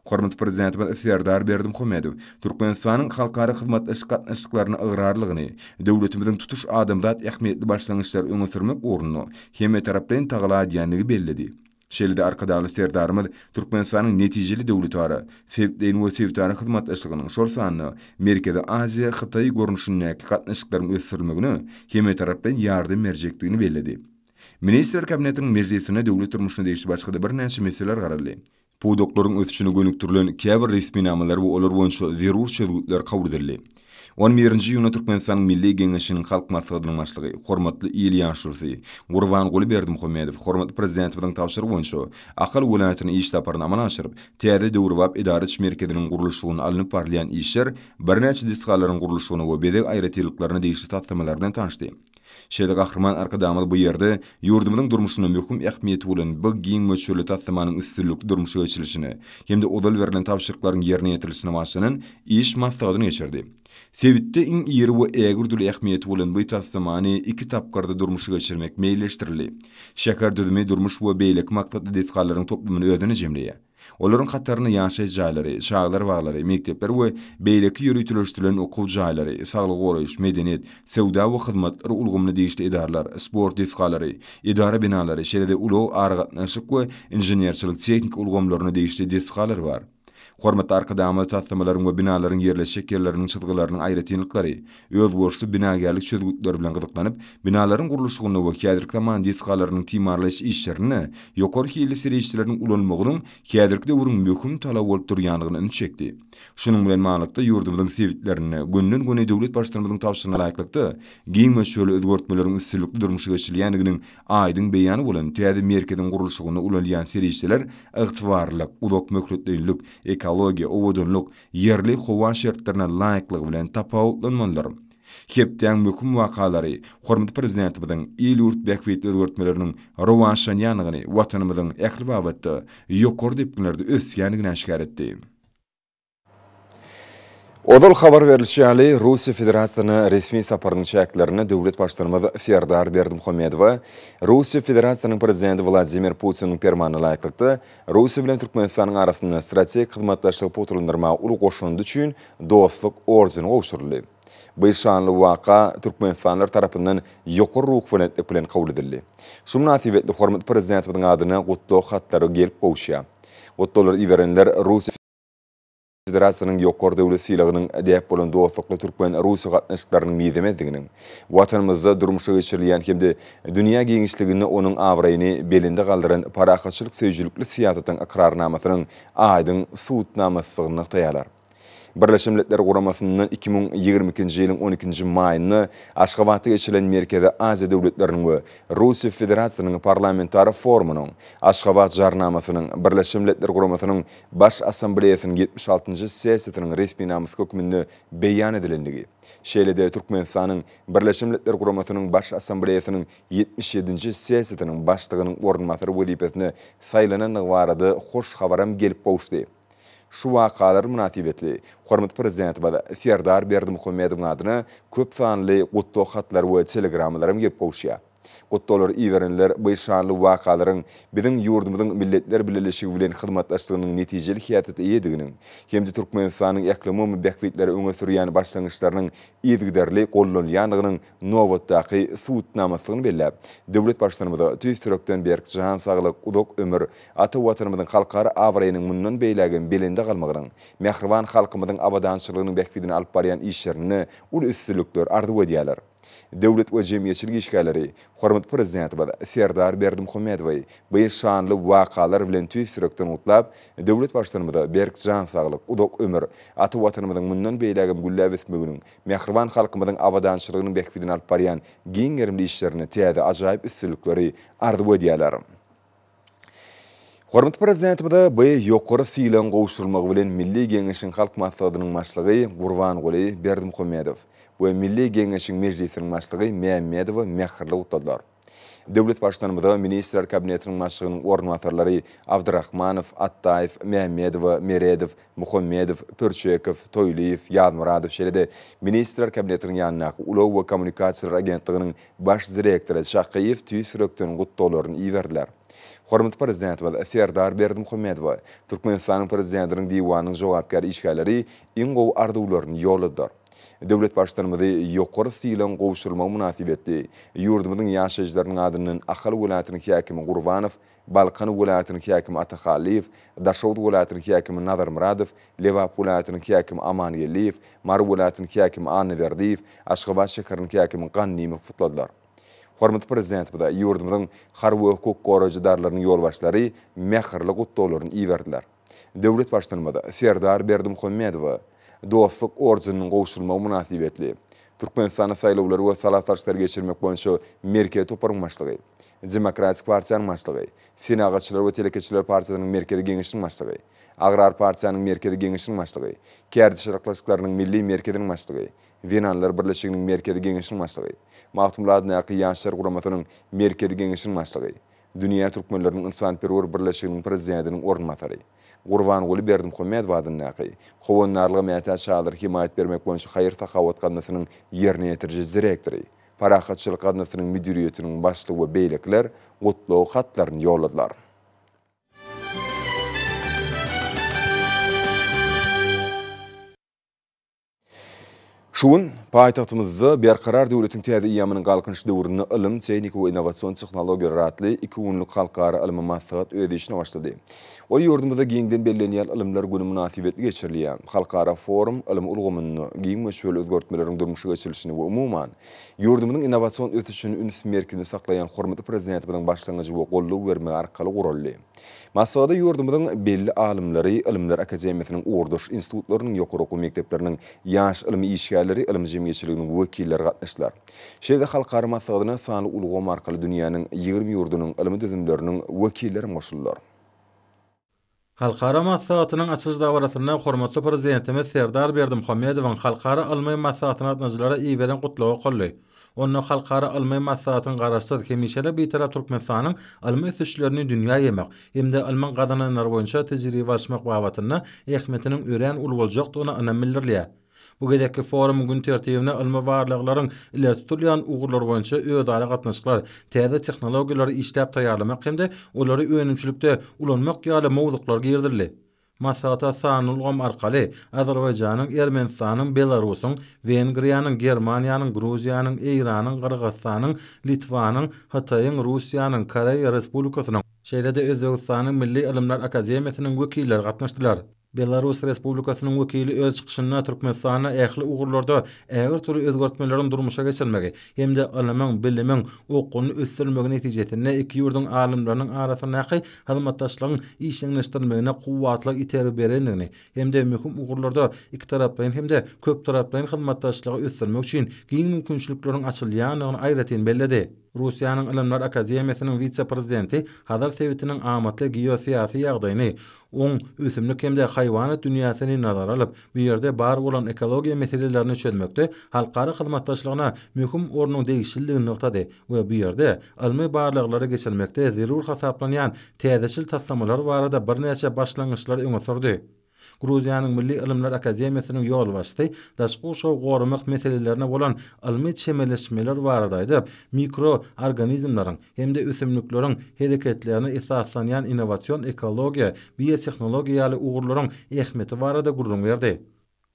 Hormatly Prezidentimiz Serdar Berdimuhamedow Türkmenistanyň halkara hyzmatdaşlyk gatnaşyklaryna ygrarlygyny, döwletimiziň tutuş adamzat ähmiýetli başlangyçlary öňe sürmek ugrunda hemmetaraplaýyn tagala edýändigi belledi. Şeýle-de Arkadagly Serdarymyz Türkmenistanyň netijeli döwletara, sebitleýin we sebitara hyzmatdaşlygynyň, şol sanda Merkezi Aziýa, Hytaý görnüşindäki gatnaşyklaryň ösdürilmegine hemmetaraplaýyn ýardam berjekdigini belledi. Ministrler Kabinetiniň mejlisinde döwlet durmuşyna degişli başga-da birnäçe meseleler garaldy. Pudaklaryň ösüşine gönükdirilen käbir resminamalar we olar boýunça zerur çözgütler kabul edildi. On birinji iýunda Türkmenistanyň Milli Geňeşiniň Halk Maslahatynyň Başlygy, hormatly il ýaşulusy Gurbanguly Berdimuhamedow hormatly Prezidentimiziň tabşyrygy boýunça Ahal welaýatyna iş saparyny amala aşyryp, täze döwrebap edara iş merkeziniň gurluşygynda alnyp barylýan işler, birnäçe desgalaryň gurluşygyna we bezeg aýratynlyklaryna degişli taslamalar bilen tanyşdy. Şeýle Gahryman Arkadagymyz bu ýerde ýurdumyzyň durmuşynda möhüm ähmiýeti bolan bu giň möçberli taslamanyň üstünlikli durmuşa geçirilişine hem-de ozal berlen tabşyryklaryň ýerine ýetirilişine başlanan iş maslahatyny geçirdi. Sebitde iň iri we ägirt uly ähmiýeti bolan bu taslamany iki tapgyrda durmuşa geçirmek meýilleşdirildi. Şäher düzümi durmuş we beýleki maksatly desgalaryň toplumyny özünde jemleýär. Olaryň hatarynda ýaşaýyş jaýlary, çagalar baglary, mekdepler we beýleki ýöriteleşdirilen okuw jaýlary, saglygy goraýyş, medeniýet, söwda we hyzmatlar ulgamyna degişli edaralar, sport desgalary, edara binalary, şeýle-de ulag, aragatnaşyk we inženerçilik-tehniki ulgamlaryna degişli desgalar bar. Hormatly Arkadagymyz taslamalaryň we binalaryň ýerleşjek ýerleriniň çyzgylarynyň aýratynlyklary, özboluşly binagärlik çözgütleri bilen gyzyklanyp, binalaryň gurluşygynda we häzirki zaman desgalarynyň timarlaýyş işlerinde ýokary hilli serişdeleriň ulanylmagynyň häzirki döwrüň möhüm talaby bolup durýandygyna üns çekdi. Şunuň bilen baglylykda, ýurdumyzyň sebitlerinde günden-güne döwlet Baştutanymyzyň tabşyrygyna laýyklykda, giň möçberli özgertmeleriň üstünlikli durmuşa geçirilýändiginiň aýdyň beýany bolan täze merkeziň gurluşygynda ulanylýan serişdeler ygtybarlylyk, uzak möhletleýinlik, ekologiýa, owadanlyk, ýerli howa şertlerine laýyklygy bilen tapawutlanmalydyr. Hepdäň möhüm wakalary hormatly Prezidentimiziň il-ýurt bähbitli özgertmeleriniň rowaçlanýandygyny, Watanymyzyň ähli babatda ýokary depginlerde ösýändigini äşgär etdi. Ozal habar berlişi ýaly, Russiýa Federasiýasyna resmi saparynyň çäklerinde döwlet Baştutanymyz Serdar Berdimuhamedowa Russiýa Federasiýasynyň Prezidenti Wladimir Putiniň Permanyna laýyklykda, Russiýa bilen Türkmenistanyň arasynda strategik hyzmatdaşlygy pugtalandyrmaga uly goşandy üçin Dostluk ordeni gowşuryldy. Bu şanly waka türkmenistanlylar tarapyndan ýokary ruhubelentlik bilen kabul edildi. Şu mynasybetli hormatly Prezidentimiziň adyna gutlag hatlary gelip gowuşýar. Gutlaglary iberenler Russiýa Federasiýasynyň ýokary döwlet sylagynyň däp bolan dostlukly türkmen-russiýa gatnaşyklarynyň mizemezdiginiň, Watanymyzda durmuşa geçirilýän hem-de dünýä giňişliginde onuň abraýyny belende galdyran parahatçylyk söýüjilikli syýasatyň ykrarnamasynyň aýdyň subutnamasydygyny nygtaýarlar. Birleşen Milletler Guramasyndan 2022-nji ýylyň on ikinji maýynda Aşgabatda geçirilen Merkezi Aziýa döwletleriniň we Russiýa Federasiýasynyň Parlamentara forumynyň Aşgabat Jarnamasynyň Birleşen Milletler Guramasynyň Baş Assambleýasynyň 76-njy sessiýasynyň resminamasy hökmünde beýan edilendigi, şeýle-de Türkmenistanyň Birleşen Milletler Guramasynyň Baş Assambleýasynyň 77-nji sessiýasynyň Başlygynyň orunbasary wezipesine saýlanandygy barada hoş habaram gelip gowuşdy. Şu wakalar mynasybetli hormatly Prezidentimiz Serdar Berdimuhamedowyň adyna köp sanly gutlag hatlary we telegrammalaram gelip gowuşýar. Gutlaglary iberenler bu şanly wakalaryň biziň ýurdumyzyň Milletler Bileleşigi bilen hyzmatdaşlygynyň netijeli häsiýete eýediginiň hem-de Türkmenistanyň ählumumy bähbitleri öňe sürýän başlangyçlarynyň yzygiderli gollanylýandygynyň nobatdaky subutnamasydygyny belläp, döwlet Baştutanymyza tüýs ýürekden berk jan saglyk, uzak ömür, ata Watanymyzyň halkara abraýynyň mundan beýlägem belende galmagynyň, mähriban halkymyzyň abadançylygynyň bähbidine alyp barýan işlerinde uly üstünlikler arzuw edýärler. Döwlet we jemgyýetçilik işgärleri hormatly Prezidentimiz Serdar Berdimuhamedowy bu şanly wakalar bilen tüýs ýürekden gutlap, döwlet Baştutanymyza berk jan saglyk, uzak ömür, ata Watanymyzyň mundan beýlägem gülläp ösmeginiň, mähriban halkymyzyň abadançylygynyň bähbidine alyp barýan giň gerimli işlerinde täze ajaýyp üstünlikleri arzuw edýärler. Hormatly Prezidentimize bu ýokary sylagyň gowşurylmagy bilen Milli Geňeşiň Halk Maslahatynyň Başlygy Gurbanguly Berdimuhamedow we Milli Geňeşiň Mejlisiniň Başlygy Mämmedowa mähirli gutladylar. Döwlet Baştutanymyza Ministrler Kabinetiniň Başlygynyň orunbasarlary Abdyrahmanow, Atdaýew, Mämmedowa, Meredow, Muhammedow, Pürçekow, Toýlyýew, Ýazmyradow şeýle-de Ministrler Kabinetiniň ýanyndaky Ulag we kommunikasiýalar agentliginiň Baş direktory Çakyýew tüýs ýürekden gutlaglaryny iberdiler. Hormatly Prezidentimiz Serdar Berdimuhamedowa Türkmenistanyň Prezidentiniň Diwanynyň jogapkär işgärleri iň gowy arzuwlaryny ýolladylar. Döwlet Baştutanymyzy ýokary sylagyň gowşurylmagy mynasybetli ýurdumyzyň ýaşaýjylarynyň adyndan Ahal welaýatynyň häkimi Gurbanow, Balkan welaýatynyň häkimi Atahallyýew, Daşoguz welaýatynyň häkimi Nazarmyradow, Lebap welaýatynyň häkimi Amangeldiýew, Mary welaýatynyň häkimi Annaberdiýew, Aşgabat şäheriniň häkimi Gannymow gutladylar. Hormatly Prezidentimize ýurdumyzyň harby we hukuk goraýjy edaralarynyň ýolbaşçylary mähirli gutlaglaryny iberdiler. Döwlet Baştutanymyz Serdar Berdimuhamedowa Dostluk ordeniniň gowşurylmagy mynasybetli Türkmenistanda saýlawlary we sala salşyklary geçirmek boýunça Merkezi toparyň başlygy, Demokratik partiýanyň başlygy, Senagatçylar we telekeçiler partiýasynyň Merkezi Geňeşiniň başlygy, Agrar partiýanyň Merkezi Geňeşiniň başlygy, Kärdeşler arkalaşyklarynyň Milli merkeziniň başlygy, Zenanlar birleşiginiň Merkezi Geňeşiniň başlygy, Magtymguly adyndaky Ýaşlar guramasynyň Merkezi Geňeşiniň başlygy, Dünýä türkmenleriniň ynsanperwer birleşiginiň prezidentiniň orunbasary, Gurbanguly Berdimuhamedow adyndaky Howandarlyga mätäç çagalara hemaýat bermek boýunça haýyr-sahawat gaznasynyň ýerine ýetiriji direktory, Parahatçylyk gaznasynyň müdiriýetiniň başlygy we beýlekiler gutlag hatlaryny ýolladylar. Şu gün paýtagtymyzda Berkarar döwletiň täze eýýamynyň Galkynyş döwründe ylym, tehnika we innowasion tehnologiýalar atly iki günlük halkara ylmy maslahat öz işine başlady. Ol ýurdumyzda giňden bellenýän Ylymlar güni mynasybetli geçirilýär. Halkara forum ylym ulgamynda giň möçberli özgertmeleriň durmuşa geçirilişini we umuman, ýurdumyzyň innowasion ösüşini üns merkezinde saklaýan hormatly Prezidentimiziň başlangyjy we goldaw bermegi arkaly guraldy. Maslahata ýurdumyzyň belli alymlary, Ylymlar akademiýasynyň ugurdaş institutlarynyň, ýokary okuw mekdepleriniň ýaş ylmy işgärleri, ylym jemgyýetçiliginiň wekilleri gatnaşdylar. Şeýle-de halkara maslahatyna sanly ulgam arkaly dünýäniň 20 ýurdunyň ylmy düzümleriniň wekilleri hem goşuldylar. Halkara maslahatynyň açylyş dabarasynda hormatly Prezidentimiz Serdar Berdimuhamedowyň halkara ylmy maslahatyna gatnaşyjylara iberen Gutlagy okaldy. Onda halkara ylmy maslahatyň Garaşsyz, hemişelik Bitarap Türkmenistanyň ylmy ösüşlerini dünýä ýaýmak hem-de ylmyň gazananlary boýunça tejribe alyşmak babatynda ähmiýetiniň örän uly boljakdygyna ynam bildirilýär. Bu gezekki forumyň gün tertibine ylmy barlaglaryň ileri tutulýan ugurlary boýunça özara gatnaşyklar, täze tehnologiýalary işläp taýýarlamak hem-de olary önümçilikde ulanmak ýaly mowzuklar girizildi. Maslahata sanly ulgam arkaly Azerbaýjanyň, Ermenistanyň, Belarusyň, Wengriýanyň, Germaniýanyň, Gruziýanyň, Eýranyň, Gyrgyzystanyň, Litwanyň, Hytaýyň, Russiýanyň, Koreýa Respublikasynyň, şeýle-de Özbegistanyň Milli ylymlar akademiýasynyň wekilleri gatnaşdylar. Belarus Respublikasynyň wekili öz çykyşynda Türkmenistanda ähli ugurlarda ägirt uly özgertmeleriň durmuşa geçirilmegi hem-de ylymyň, bilimiň okgunly ösdürilmegi netijesinde iki ýurduň alymlarynyň arasyndaky hyzmatdaşlygyň işjeňleşdirilmegine kuwwatly itergi berendigini hem-de möhüm ugurlarda ikitaraplaýyn hem-de köptaraplaýyn hyzmatdaşlygy ösdürmek üçin giň mümkinçilikleriň açylýandygyny aýratyn belledi. Russiýanyň Ylymlar akademiýasynyň wise-prezidenti Hazar sebitiniň amatly geosyýasy ýagdaýyny, oň ösümlik hem-de haýwanat dünýäsini nazara alyp, bu ýerde bar bolan ekologiýa meselelerini çözmekde halkara hyzmatdaşlygyna möhüm ornuň degişlidigini nygtady we bu ýerde ylmy barlaglary geçirmekde zerur hasaplanýan täzeçil taslamalar barada birnäçe başlangyçlary öňe sürdi. Gruziýanyň Milli ylymlar akademiýasynyň ýolbaşçysy daşky gurşawy goramak meselelerine bolan ylmy çemeleşmeler barada aýdyp, mikroorganizmleriň hem-de ösümlikleriň hereketlerine esaslanýan innowasion ekologiýa, biotehnologiýa ýaly ugurlaryň ähmiýeti barada gürrüň berdi.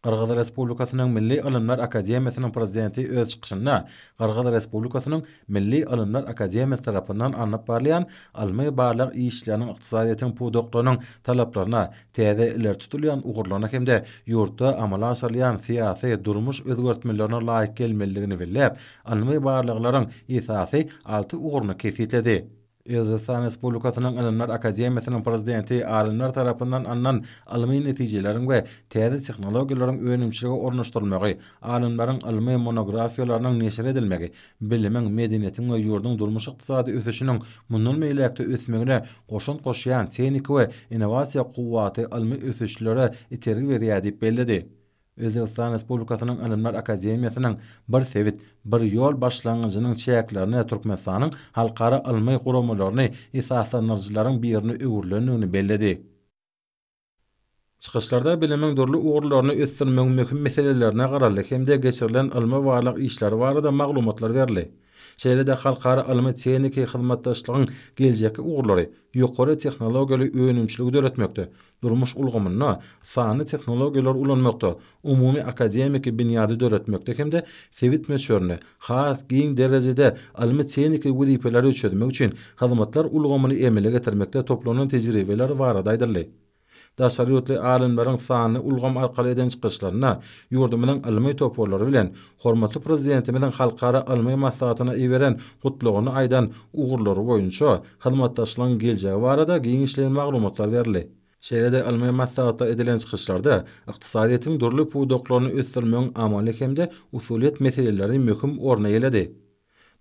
Gyrgyz Respublikasynyň Milli ylymlar akademiýasynyň prezidenti öz çykyşynda Gyrgyz Respublikasynyň Milli ylymlar akademiýasy tarapyndan alnyp barylýan ylmy-barlag işleriniň ykdysadyýetiň pudaklarynyň talaplaryna, täze ileri tutulýan ugurlaryna hem-de ýurtda amala aşyrylýan syýasy, durmuş özgertmelerine laýyk gelmelidigini belläp, ylmy barlaglaryň esasy alty ugruny kesgitledi. Özbegistan Respublikasynyň Ylymlar akademiýasynyň prezidenti alymlar tarapyndan alnan ylmy netijeleriň we täze tehnologiýalaryň önümçilige ornaşdyrylmagy, alymlaryň ylmy monografiýalarynyň neşir edilmegi, bilimiň, medeniýetiň we ýurduň durmuş-ykdysady ösüşiniň mundan beýläk-de ösmegine goşant goşýan tehniki we innowasiýa kuwwaty ylmy ösüşlere itergi berýär diýip belledi. Özbegistan Respublikasynyň Ylymlar akademiýasynyň Bir sebit, bir ýol başlangyjynyň çäklerinde Türkmenistanyň halkara ylmy guramalaryny esaslandyryjylaryň birine öwrülendigini belledi. Çykyşlarda bilimiň dürli ugurlaryny ösdürmegiň möhüm meselelerine garaldy hem-de geçirilen ylmy-barlag işleri barada maglumatlar berildi. Şeýle-de halkara ylmy-tehniki hyzmatdaşlygyň geljekki ugurlary, ýokary tehnologiýaly önümçiligi döretmekde, durmuş ulgamynda sanly tehnologiýalary ulanmakda, umumy akademiki binýady döretmekde hem-de sebit möçberinde has giň derejede ylmy-tehniki wezipeleri çözmek üçin hyzmatlar ulgamyny emele getirmekde toplanan tejribeler barada aýdyldy. Daşary ýurtly alymlaryň sanly ulgam arkaly eden çykyşlarynda ýurdumyzyň ylmy toparlary bilen hormatly Prezidentimiziň halkara ylmy maslahatyna iberen Gutlagyny aýdan ugurlary boýunça hyzmatdaşlygyň geljegi barada giňişleýin maglumatlar berildi. Şeýle-de ylmy maslahatda edilen çykyşlarda ykdysadyýetiň dürli pudaklaryny ösdürmegiň amaly hem-de usulyýet meseleleri möhüm orun eýeledi.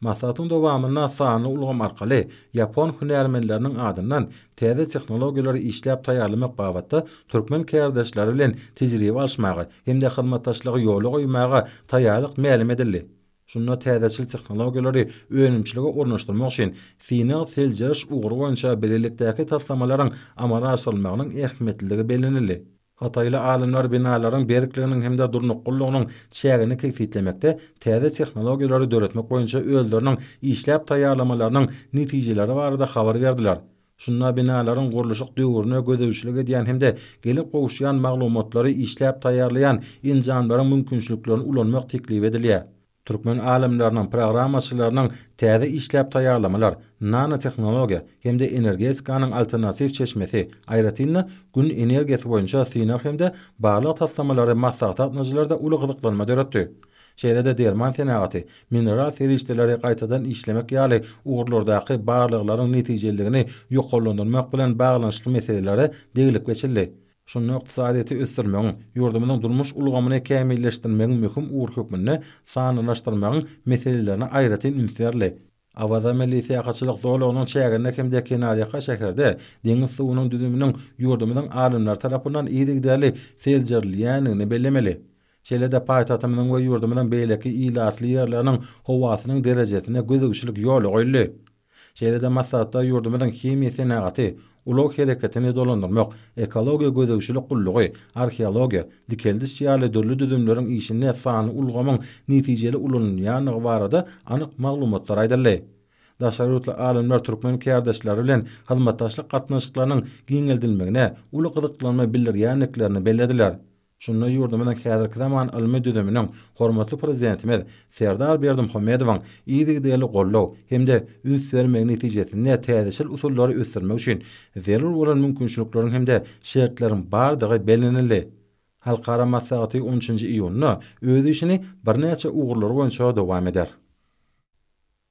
Maslahatyň dowamynda sanly ulgam arkaly ýapon hünärmenleriniň adyndan täze tehnologiýalary işläp taýýarlamak babatda türkmen kärdeşleri bilen tejribe alyşmaga hem-de hyzmatdaşlygy ýola goýmaga taýýarlyk mälim edildi. Şunda täzeçil tehnologiýalary önümçilige ornaşdyrmak üçin synag-seljeriş ugry boýunça bilelikdäki taslamalaryň amala aşyrylmagynyň ähmiýetliligi bellenildi. Hytaýly alymlar binalaryň berkliginiň hem-de durnuklylygynyň çägini kesgitlemekde täze tehnologiýalary döretmek boýunça özleriniň işläp taýýarlamalarynyň netijeleri barada habar berdiler. Şunda binalaryň gurluşyk döwrüne gözegçilik edýän hem-de gelip gowuşýan maglumatlary işläp taýýarlaýan enjamlaryň mümkinçiliklerini ulanmak teklip edilýär. Türkmen alymlarynyň, programmaçylarynyň täze işläp taýýarlamalar, nanotehnologiýa hem-de energetikanyň alternatiw çeşmesi, aýratyn-da, Gün energiýasy boýunça synag hem-de barlag taslamalary maslahata gatnaşyjylarda uly gyzyklanma döretdi. Şeýle-de derman senagaty, mineral serişdeleri gaýtadan işlemek ýaly ugurlardaky barlaglaryň netijeliligini ýokarlandyrmak bilen baglanyşykly meselelere deglip geçildi. Şunda ykdysadyýeti ösdürmegiň, ýurdumyzyň durmuş ulgamyny kämilleşdirmegiň möhüm ugry hökmünde sanlylaşdyrmagyň meselelerine aýratyn üns berildi. Awaza milli syýahatçylyk zolagynyň çäginde hem-de kenarýaka şäherde deňiz suwunyň düzüminiň ýurdumyzyň alymlary tarapyndan yzygiderli seljerilýändigini bellemeli. Şeýle-de paýtagtymyzyň we ýurdumyzyň beýleki ilatly ýerleriniň howasynyň derejesine gözegçilik ýola goýuldy. Şeýle-de maslahatda ýurdumyzyň himiýa senagaty, ulag hereketini dolandyrmak, ekologiýa gözegçilik gullugy, arheologiýa, dikeldiş ýaly dürli düzümleriň işinde sanly ulgamyň netijeli ulanylýandygy barada anyk maglumatlar aýdyldy. Daşary ýurtly alymlar türkmen kärdeşleri bilen hyzmatdaşlyk gatnaşyklarynyň giňeldilmegine uly gyzyklanma bildirýändiklerini bellediler. Şunda ýurdumyzyň häzirki zaman ylmy düzüminiň hormatly Prezidentimiz Serdar Berdimuhamedowyň yzygiderli goldaw hem-de üns bermegi netijesinde täzeçil usullary ösdürmek üçin zerur bolan mümkinçilikleriň hem-de şertleriň bardygy bellenildi. Halkara maslahaty on üçünji iýunda öz işini birnäçe ugurlar boýunça dowam eder.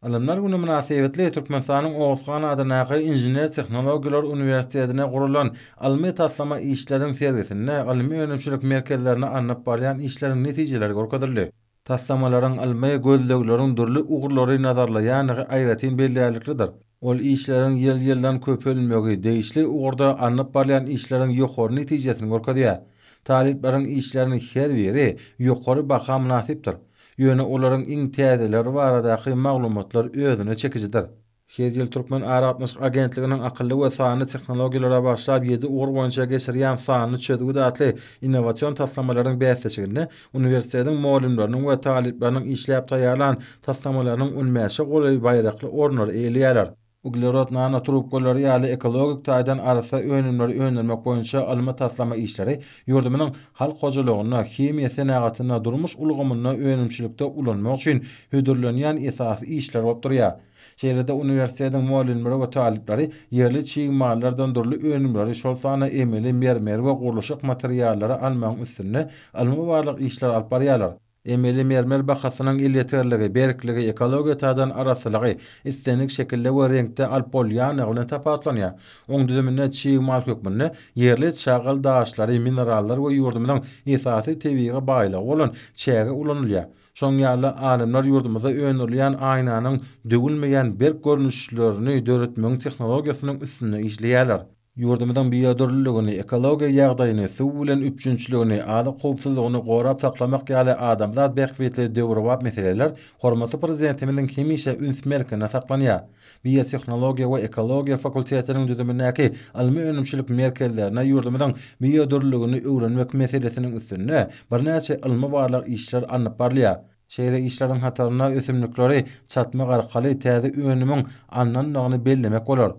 Ylymlar güni mynasybetli Türkmenistanyň Oguzhan adyndaky Inžener-tehnologiýalar uniwersitetinde guralan ylmy-taslama işleriň sergisinde ylmy-önümçilik merkezlerinde alnyp barýan işleriň netijeleri görkezildi. Taslamalaryň ylmy gözlegleriň dürli ugurlary nazarlaýandygy aýratyn bellärliklidir. Ol işleriň ýyl-ýyldan köpelmegi degişli ugurda alnyp barylýan işleriň ýokary netijesini görkezýär. Talyplaryň işleriniň her biri ýokary baha mynasypdyr. Ýöne olaryň iň täzeleri baradaky maglumatlar özüne çekijidir. Her ýyl Türkmen aragatnaşyk agentliginiň akylly we sanly tehnologiýalara bagyşlap ýedi ugur boýunça geçirýän Sanly çözgüt atly innowasion taslamalaryň bäsleşiginde uniwersitetiň mugallymlarynyň we talyplarynyň işläp taýýarlan taslamalarynyň on bäşe golaýy baýrakly orunlary eýeleýärler. Uglerod nanotrubkalary ýaly ekologik taýdan arassa önümleri öndürmek boýunça ylmy-taslama işleri ýurdumyzyň halk hojalygynda, himiýa senagatynda, durmuş ulgamynda önümçilikde ulanmak üçin hödürlenýän esasy işler bolup durýar. Şeýle-de uniwersitetiň mugallymlary we talyplary ýerli çig mallardan dürli önümleri, şol sanda emeli mermer we gurluşyk materiallary almagyň üstünde ylmy-barlag işleri alyp barýarlar. Emeli mermer bahasynyň elýeterligi, berkligi, ekologiýa taýdan arassalygy, islendik şekilde we reňkde alyp bolýanlygy bilen tapawutlanýar. Oň düzüminde çig mal hökmünde ýerli çagyl daşlary, minerallar we ýurdumyzyň esasy tebigy baýlygy bolan çäge ulanylýar. Şonuň ýaly-da, alymlar ýurdumyzda öndürilýän aýnanyň döwülmeýän berk görnüşlerini döretmegiň tehnologiýasynyň üstünde işleýärler. Ýurdumyzyň biodürlüligini, ekologiýa ýagdaýyny, suw bilen üpjünçiligini, azyk howpsuzlygyny gorap saklamak ýaly adamzat bähbitli döwrebap meseleler hormatly Prezidentimiziň hemişe üns merkezinde saklanýar. Biotehnologiýa we ekologiýa fakultetiniň düzümindäki ylmy-önümçilik merkezlerinde ýurdumyzyň biodürlüligini öwrenmek meselesiniň üstünde birnäçe ylmy-barlag işler alnyp barylýar. Şeýle işleriň hatarynda ösümlikleri çatmak arkaly täze önümiň alnandygyny bellemek bolar.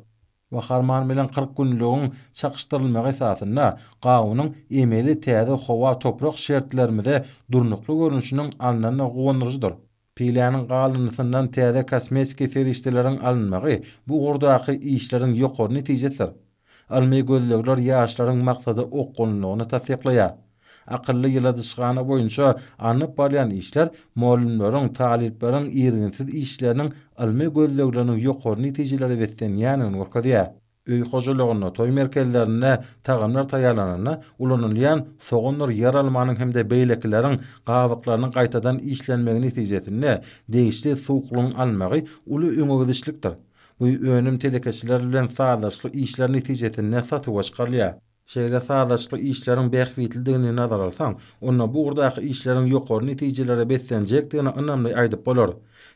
Waharman bilen 40 günlügiň çakyşdyrylmagy esasynda gawunyň emeli täze howa-toprak şertlerimize durnukly görnüşiniň alnandygy guwandyryjydyr. Piläniň galyndysyndan täze kosmetiki serişdeleriň alynmagy bu ugurdaky işleriň ýokary netijesidir. Ylmy gözlegler ýaşlaryň maksada okgunlylygyny tassyklaýar. Akylly ýyladyşhana boýunça alnyp barylýan işler mugallymlaryň, talyplaryň irginsiz işleriniň ylmy gözlegleriniň ýokary netijelere beslenýändigini görkezýär. Öý hojalygynda, toý merkezlerinde tagamlar taýýarlananda ulanylýan sogandyr ýeralmanyň hem-de beýlekileriň gabyklarynyň gaýtadan işlenmegi netijesinde degişli suwuklygyň alynmagy uly öňegidişlikdir. Bu önüm telekeçiler bilen sazlaşykly işler netijesinde satuwa çykarylýar. Şeýle sazlaşykly işleriň bähbitlidigini nazara alsaň, onda bu ugurdaky işleriň ýokary netijelere beslenjekdigini ynamly aýdyp bolar.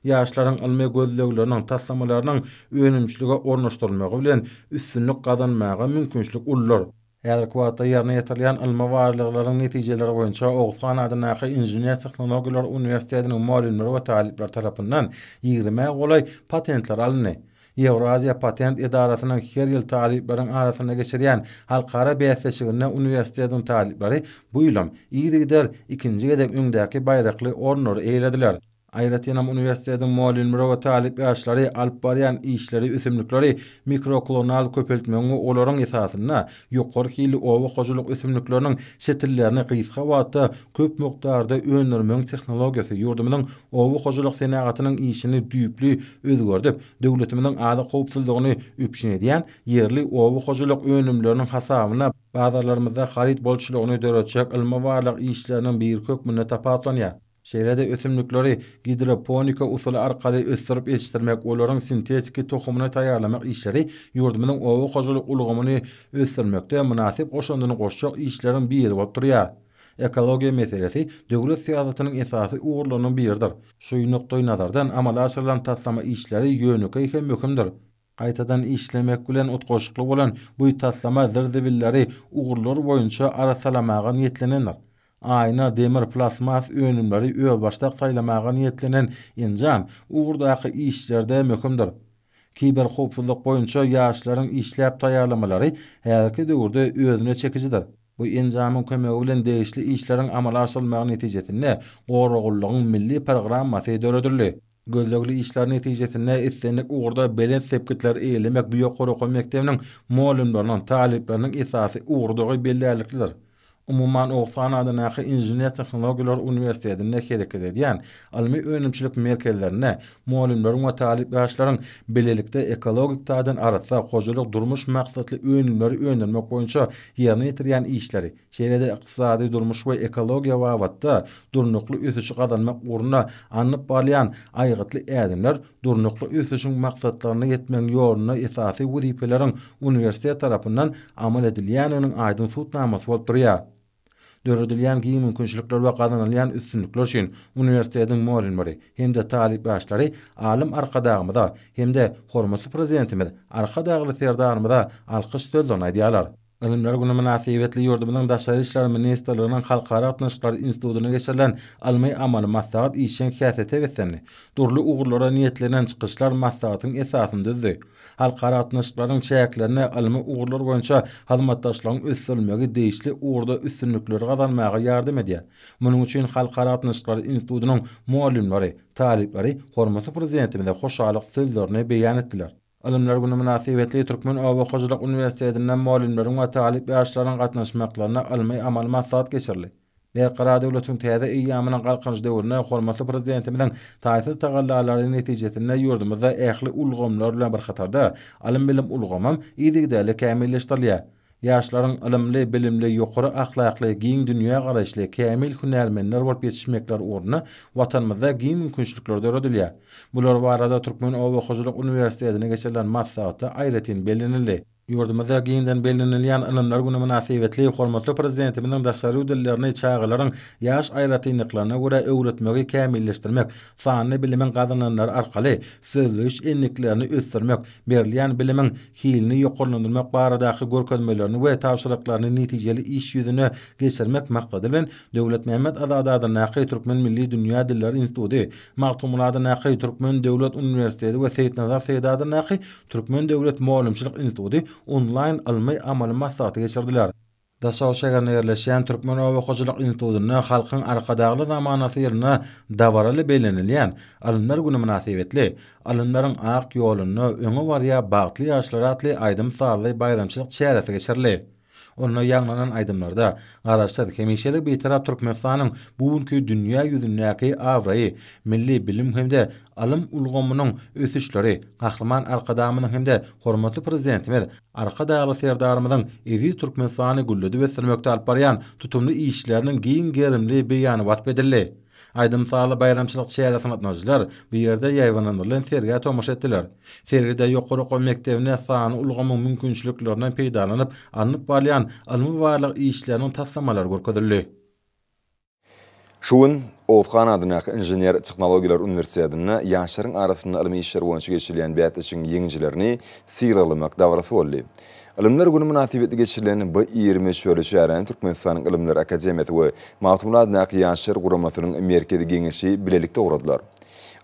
Ýaşlaryň ylmy gözlegleriniň, taslamalarynyň önümçilige ornaşdyrylmagy bilen üstünlik gazanmaga mümkinçilik uludyr. Häzirki wagtda ýerine ýetirilýän ylmy barlaglaryň netijeleri boýunça Oguzhan adyndaky Inžener-tehnologiýalar uniwersitetiniň mugallymlary we talyplary tarapyndan ýigrimä golaý patentler alyndy. Ýewraziýa patent edarasynyň her ýyl talyplaryň arasynda geçirýän halkara bäsleşiginde uniwersitetiň talyplary bu ýylam yzygider ikinji gezek öňdäki baýrakly orunlary eýelediler. Aýratynam uniwersitetiň mugallymlary we talyp ýaşlary alyp barýan işleri ösümlikleri mikroklonal köpeltmegiň we olaryň esasynda ýokary hilli oba hojalyk ösümlikleriniň şitillerini gysga wagtda köp mukdarda öndürmegiň tehnologiýasy ýurdumyzyň oba hojalyk senagatynyň işini düýpli özgerdip, döwletimiziň azyk howpsuzlygyny üpjün edýän ýerli oba hojalyk önümleriniň hasabyna bazarlarymyzda haryt bolçulygyny döretjek ylmy-barlag işleriniň biri hökmünde tapawutlanýar. Şeýle-de ösümlikleri gidroponika usuly arkaly ösdürip ýetişdirmek, olaryň sintetiki tohumyny taýýarlamak işleri ýurdumyzyň oba hojalyk ulgamyny ösdürmekde mynasyp goşandyny goşjak işleriň biri bolup durýar. Ekologiýa meselesi döwlet syýasatynyň esasy ugurlarynyň biridir. Şu nukdaýnazardan amala aşyrylan taslama işleri ýönekeý hem möhümdir. Gaýtadan işlemek bilen utgaşykly bolan bu taslama zir-zibilleri ugurlar boýunça arassalamaga niýetlenendir. Aýna, demir, plastmas önümleri özbaşdak saýlamaga niýetlenen enjam ugurdaky işlerde möhümdir. Kiberhowpsuzlyk boýunça ýaşlaryň işläp taýýarlamalary häzirki döwürde özüne çekijidir. Bu enjamyň kömegi bilen degişli işleriň amala aşyrylmagy netijesinde goraglylygyň milli programmasy döredildi. Gözlegli işler netijesinde islendik ugurda belent sepgitleri eýelemek bu ýokary okuw mekdebiniň mugallymlarynyň, talyplarynyň esasy ugrudygy bellärliklidir. Umuman, Oguzhan adyndaky Inžener-tehnologiýalar uniwersitetinde hereket edýän ylmy-önümçilik merkezlerinde mugallymlaryň we talyp ýaşlaryň bilelikde ekologik taýdan arassa hojalyk-durmuş maksatly önümleri öndürmek boýunça ýerine ýetirýän işleri, şeýle-de ykdysady, durmuş we ekologiýa babatda durnukly ösüşi gazanmak ugrunda alnyp barylýan aýgytly ädimler durnukly ösüşiň maksatlaryna ýetmegiň ýolunda esasy wezipeleriň uniwersitet tarapyndan amal edilýändiginiň aýdyň subutnamasy bolup durýar. Döredilýän giň mümkinçilikler we gazanylýan üstünlikler üçin uniwersitetiň mugallymlary hem-de talyp ýaşlary alym Arkadagymyza hem-de hormatly Prezidentimiz Arkadagly Serdarymyza alkyş sözlerini aýdýarlar. Ylymlar güni mynasybetli ýurdumyzyň Daşary işler ministrliginiň Halkara gatnaşyklary institutynda geçirilen ylmy-amaly maslahat işjeň häsiýete beslendi. Dürli ugurlara niýetlenen çykyşlar maslahatyň esasyny düzdi. Halkara gatnaşyklaryň çäklerinde ylmy ugurlar boýunça hyzmatdaşlygyň ösdürilmegi degişli ugurda üstünlikleri gazanmaga ýardam edýär. Munuň üçin Halkara gatnaşyklary institutynyň mugallymlary, talyplary hormatly Prezidentimize hoşallyk sözlerini beýan etdiler. Ylymlar güni mynasybetli Türkmen oba hojalyk uniwersitetinde mugallymlaryň we talyp ýaşlaryň gatnaşmaklarynda ylmy-amaly maslahat geçirildi. Berkarar döwletiň täze eýýamynyň Galkynyş döwründe hormatly Prezidentimiziň taýsyz tagallalary netijesinde ýurdumyzda ähli ulgamlar bilen bir hatarda, ylym-bilim ulgamam yzygiderli kämilleşdirilýär. Ýaşlaryň ylymly, bilimli, ýokary ahlakly, giň dünýägaraýyşly, kämil hünärmenler bolup ýetişmekleri ugrunda Watanymyzda giň mümkinçilikler döredilýär. Bular barada Türkmen oba hojalyk uniwersitetinde geçirilen maslahatda aýratyn bellenildi. Ýurdumyzda giňden bellenilýän Ylymlar güni mynasybetli hormatly Prezidentimiziň daşary ýurt dillerini çagalaryň ýaş aýratynlyklaryna görä öwretmegi kämilleşdirmek, sanly bilimiň gazananlary arkaly sözleýiş endiklerini ösdürmek, berilýän bilimiň hilini ýokarlandyrmak baradaky görkezmelerini we tabşyryklaryny netijeli iş ýüzüne geçirmek maksady bilen Döwletmämmet Azady adyndaky Türkmen milli dünýä dilleri instituty, Magtymguly adyndaky Türkmen döwlet uniwersiteti we Seýitnazar Seýdi adyndaky Türkmen döwlet mugallymçylyk instituty onlaýn ylmy-amaly maslahaty geçirdiler. Daşoguz şäherinde ýerleşýän Türkmen oba hojalyk institutynda Halkyň Arkadagly zamanasy ýylynda dabaraly bellenilýän Ylymlar güni mynasybetli Ylymlaryň ak ýolunda öňe barýar bagtly ýaşlar atly aýdym-sazly baýramçylyk çäresi geçirildi. Onda ýaňlanan aýdymlarda Garaşsyz, hemişelik Bitarap Türkmenistanyň bu günki dünýä ýüzündäki abraýy, milli bilim hem-de ylym ulgamynyň ösüşleri, Gahryman Arkadagymyzyň hem-de hormatly Prezidentimiz Arkadagly Serdarymyzyň eziz Türkmenistany gülledip ösdürmekde alyp barýan tutumly işleriniň giň gerimli beýany wasp edildi. Aýdym-sazly baýramçylyk çäresine gatnaşyjylar bu ýerde ýaýbaňlandyrylan sergä tomaşa etdiler. Sergide ýokary okuw mekdebinde sanly ulgamyň mümkinçiliklerinden peýdalanyp alnyp barylýan ylmy-barlag işleriniň taslamalary görkezildi. Şu gün Oguzhan adyndaky Inžener-tehnologiýalar uniwersitetinde ýaşlaryň arasynda ylmy işler boýunça geçirilýän bäsleşigiň ýeňijilerini sylaglamak dabarasy boldy. Ylymlar güni mynasybetli geçirilen bu iri möçberli çäräni Türkmenistanyň Ylymlar akademiýasy we Magtymguly adyndaky Ýaşlar guramasynyň Merkezi Geňeşi bilelikde guradylar.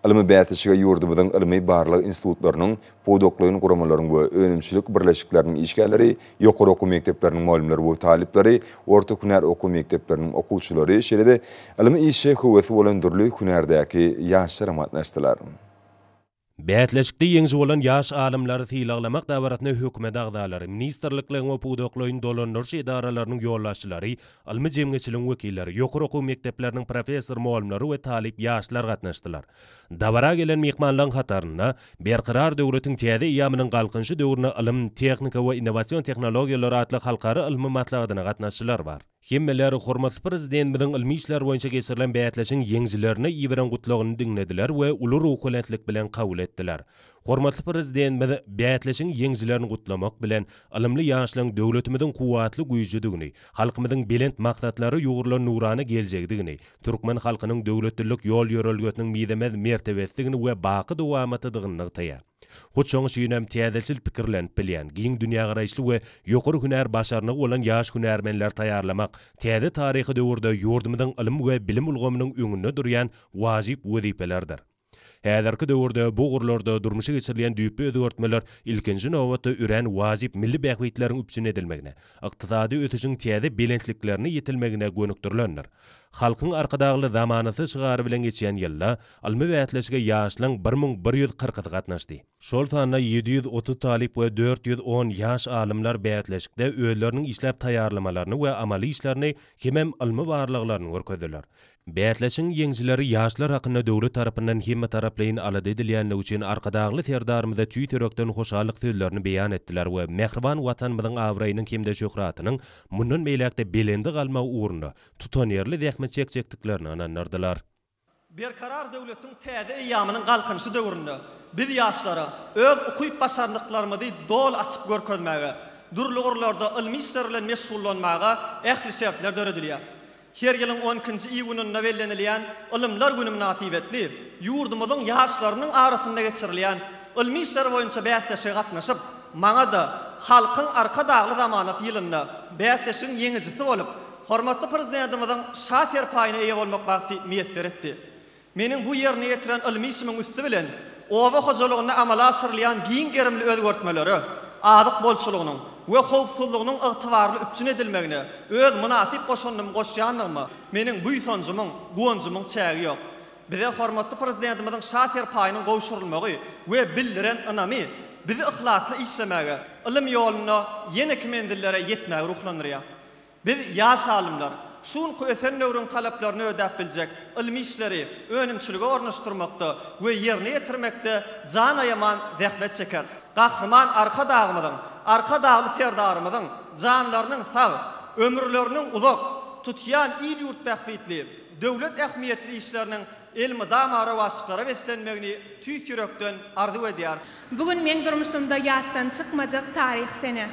Ylmy bäsleşige ýurdumyzyň ylmy-barlag institutlarynyň, pudaklaýyn guramalaryň we önümçilik birleşikleriniň işgärleri, ýokary okuw mekdepleriniň mugallymlary we talyplary, orta hünär okuw mekdepleriniň okuwçylary, şeýle-de ylmy işe höwesi bolan dürli hünärdäki ýaşlar gatnaşdylar. Bäsleşikde ýeňiji bolan ýaş alymlary sylaglamak dabarasyna hökümet agzalary, ministrlikleriň we pudaklaýyn dolandyryş edaralarynyň ýolbaşçylary, ylmy jemgyýetçiligiň wekilleri, ýokary okuw mekdepleriniň professor-mugallymlary we talyp ýaşlar gatnaşdylar. Dabara gelen myhmanlaryň hatarynda Berkarar döwletiň täze eýýamynyň Galkynyşy döwründe ylym, tehnika we innowasion tehnologiýalar atly halkara ylmy maslahatyna gatnaşyjylar bar. Hemmeler hormatly Prezidentimiziň ylmy işler boýunça geçirilen bäsleşigiň ýeňijilerine iberen gutlagyny diňlediler we uly ruhubelentlik bilen kabul etdiler. Hormatly Prezidentimiz bäsleşigiň ýeňijilerini gutlamak bilen, ylymly ýaşlaryň döwletimiziň kuwwatly güýjüdigini, halkymyzyň belent maksatlara ýugrulan nurana geljegidigini, türkmen halkynyň döwletlilik ýol-ýörelgesiniň mizemez mertebesidigini we baky dowamatydygyny nygtaýar. Hut şoň üçinem täzeçil pikirlenip bilýän, giň dünýägaraýyşly we ýokary hünär başarnygy bolan ýaş hünärmenleri taýýarlamak täze taryhy döwürde ýurdumyzyň ylym we bilim ulgamynyň öňünde durýan wajyp wezipelerdir. Häzirki döwürde bu ugurlarda durmuşa geçirilýän düýpli özgertmeler ilkinji nobatda örän wajyp milli bähbitleriň üpjün edilmegine, ykdysady ösüşiň täze belentliklerine ýetilmegine gönükdirilendir. Halkyň Arkadagly zamanasy şygary bilen geçýän ýylda ylmy bäsleşige ýaşlaň 1140-ysy gatnaşdy. Şol sanda 730 talyp we 410 ýaş alymlar bäsleşikde özleriniň işläp taýýarlamalaryny we amaly işlerini hemem ylmy barlaglaryny görkezdiler. Bäsleşigiň ýeňijileri ýaşlar hakynda döwlet tarapyndan hemmetaraplaýyn alada edilýändigi üçin Arkadagly Serdarymyza tüýs ýürekden hoşallyk sözlerini beýan etdiler we mähriban Watanymyzyň abraýynyň hem-de şöhratynyň mundan beýläk-de belende galmagy ugrunda tutanýerli zähmet çekjekdiklerine ynandyrdylar. Berkarar döwletiň täze eýýamynyň Galkynyşy döwründe biz ýaşlara öz ukyp-başarnyklarymyzy doly açyp görkezmäge, dürli ugurlarda ylmy işler bilen meşgullanmaga ähli şertler döredilýär. Her ýylyň on ikinji iýunynda bellenilýän Ylymlar güni mynasybetli ýurdumyzyň ýaşlarynyň arasynda geçirilýän ylmy işler boýunça bäsleşige gatnaşyp, maňa-da Halkyň Arkadagly zamanasy ýylynda bäsleşigiň ýeňijisi bolup, hormatly Prezidentimiziň Şa serpaýyna eýe bolmak bagty miýesser etdi. Meniň bu ýerine ýetiren ylmy işimiň üsti bilen oba hojalygynda amala aşyrylýan giň gerimli özgertmelere, azyk bolçulygynyň we howpsuzlygynyň ygtybarly üpjün edilmegine öz mynasyp goşandymy goşýandygyma meniň buýsanjymyň, guwanjymyň çägi ýok. Bize hormatly Prezidentimiziň Şa serpaýynyň gowşurylmagy we bildiren ynamy bizi yhlasly işlemäge, ylym ýolunda ýeneki menzillere ýetmäge ruhlandyrýar. Biz, ýaş alymlar, şu günki ösen döwrüň talaplaryny ödäp biljek ylmy işleri önümçilige ornaşdyrmakda we ýerine ýetirmekde jan aýaman zähmet çekeris. Gahryman Arkadagymyzyň, Arkadagly Serdarymyzyň janlarynyň sag, ömürleriniň uzak, tutýan il-ýurt bähbitli, döwlet ähmiýetli işleriniň elmydama rowaçlyklara beslenmegini tüýs ýürekden arzuw edýäris. Bu gün meň durmuşymda ýatdan çykmajak taryhy sene.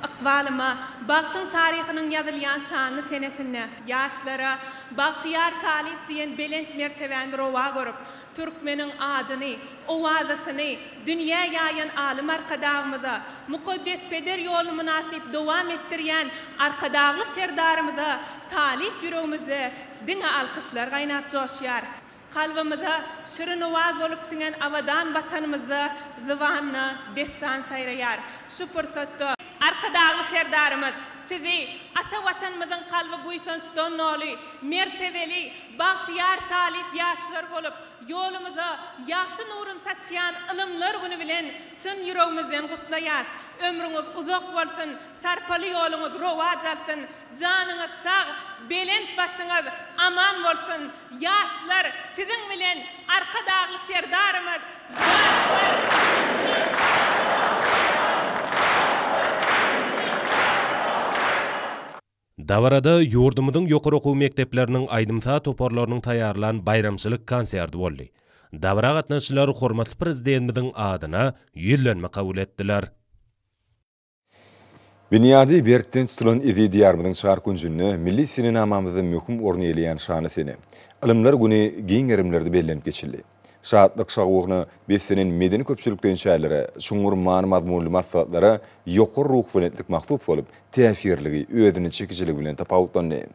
Ykbalyma bagtyň taryhynyň ýazylýan şanly senesinde ýaşlara Bagtyýar talyp diýen belent mertebäni rowa görüp, türkmeniň adyny, owazasyny dünýä ýaýan alym Arkadagymyza, mukaddes peder ýoluny mynasyp dowam etdirýän Arkadagly Serdarymyza talyp ýüregimizde diňe alkyşlar gaýnap joşýar. Kalbymyza şirin owaz bolup siňen abadan Watanymyzda zybanda dessan saýraýar. Şu pursatda. Arkadagly Serdarymyz, Sizi, ata Watanymyzyň kalby buýsançdan doly, mertebeli, bagtyýar talyp ýaşlar bolup, ýolumyza ýagty nuruny saçýan Ylymlar güni bilen çyn ýüregimizden gutlaýas. Ömrüňiz uzak bolsun, sarpaly ýoluňyz rowaç alsyn, janyňyz sag, belent başyňyz aman bolsun! Ýaşlar siziň bilen Arkadagly Serdarymyz Ýaşlar siziň bilen Dabarada ýurdumyzyň ýokary okuw mekdepleriniň aýdym-saz toparlarynyň taýýarlan baýramçylyk konserti boldy. Dabara gatnaşyjylar hormatly Prezidentimiziň adyna ýüzlenme kabul etdiler. Binýady berkden tutulan eziz Diýarymyzyň çar künjünde milli senenamamyzda möhüm orun eýeleýän şanly sene, Ylymlar güni giň gerimlerde bellenip geçildi. Şatlyk-şagwugyna beslenen medeni-köpçülikleýin çärelere, çuňňur many-mazmunly maslahatlara ýokary ruhubelentlik mahsus bolup, täsirligi, özüne çekijiligi bilen tapawutlandy.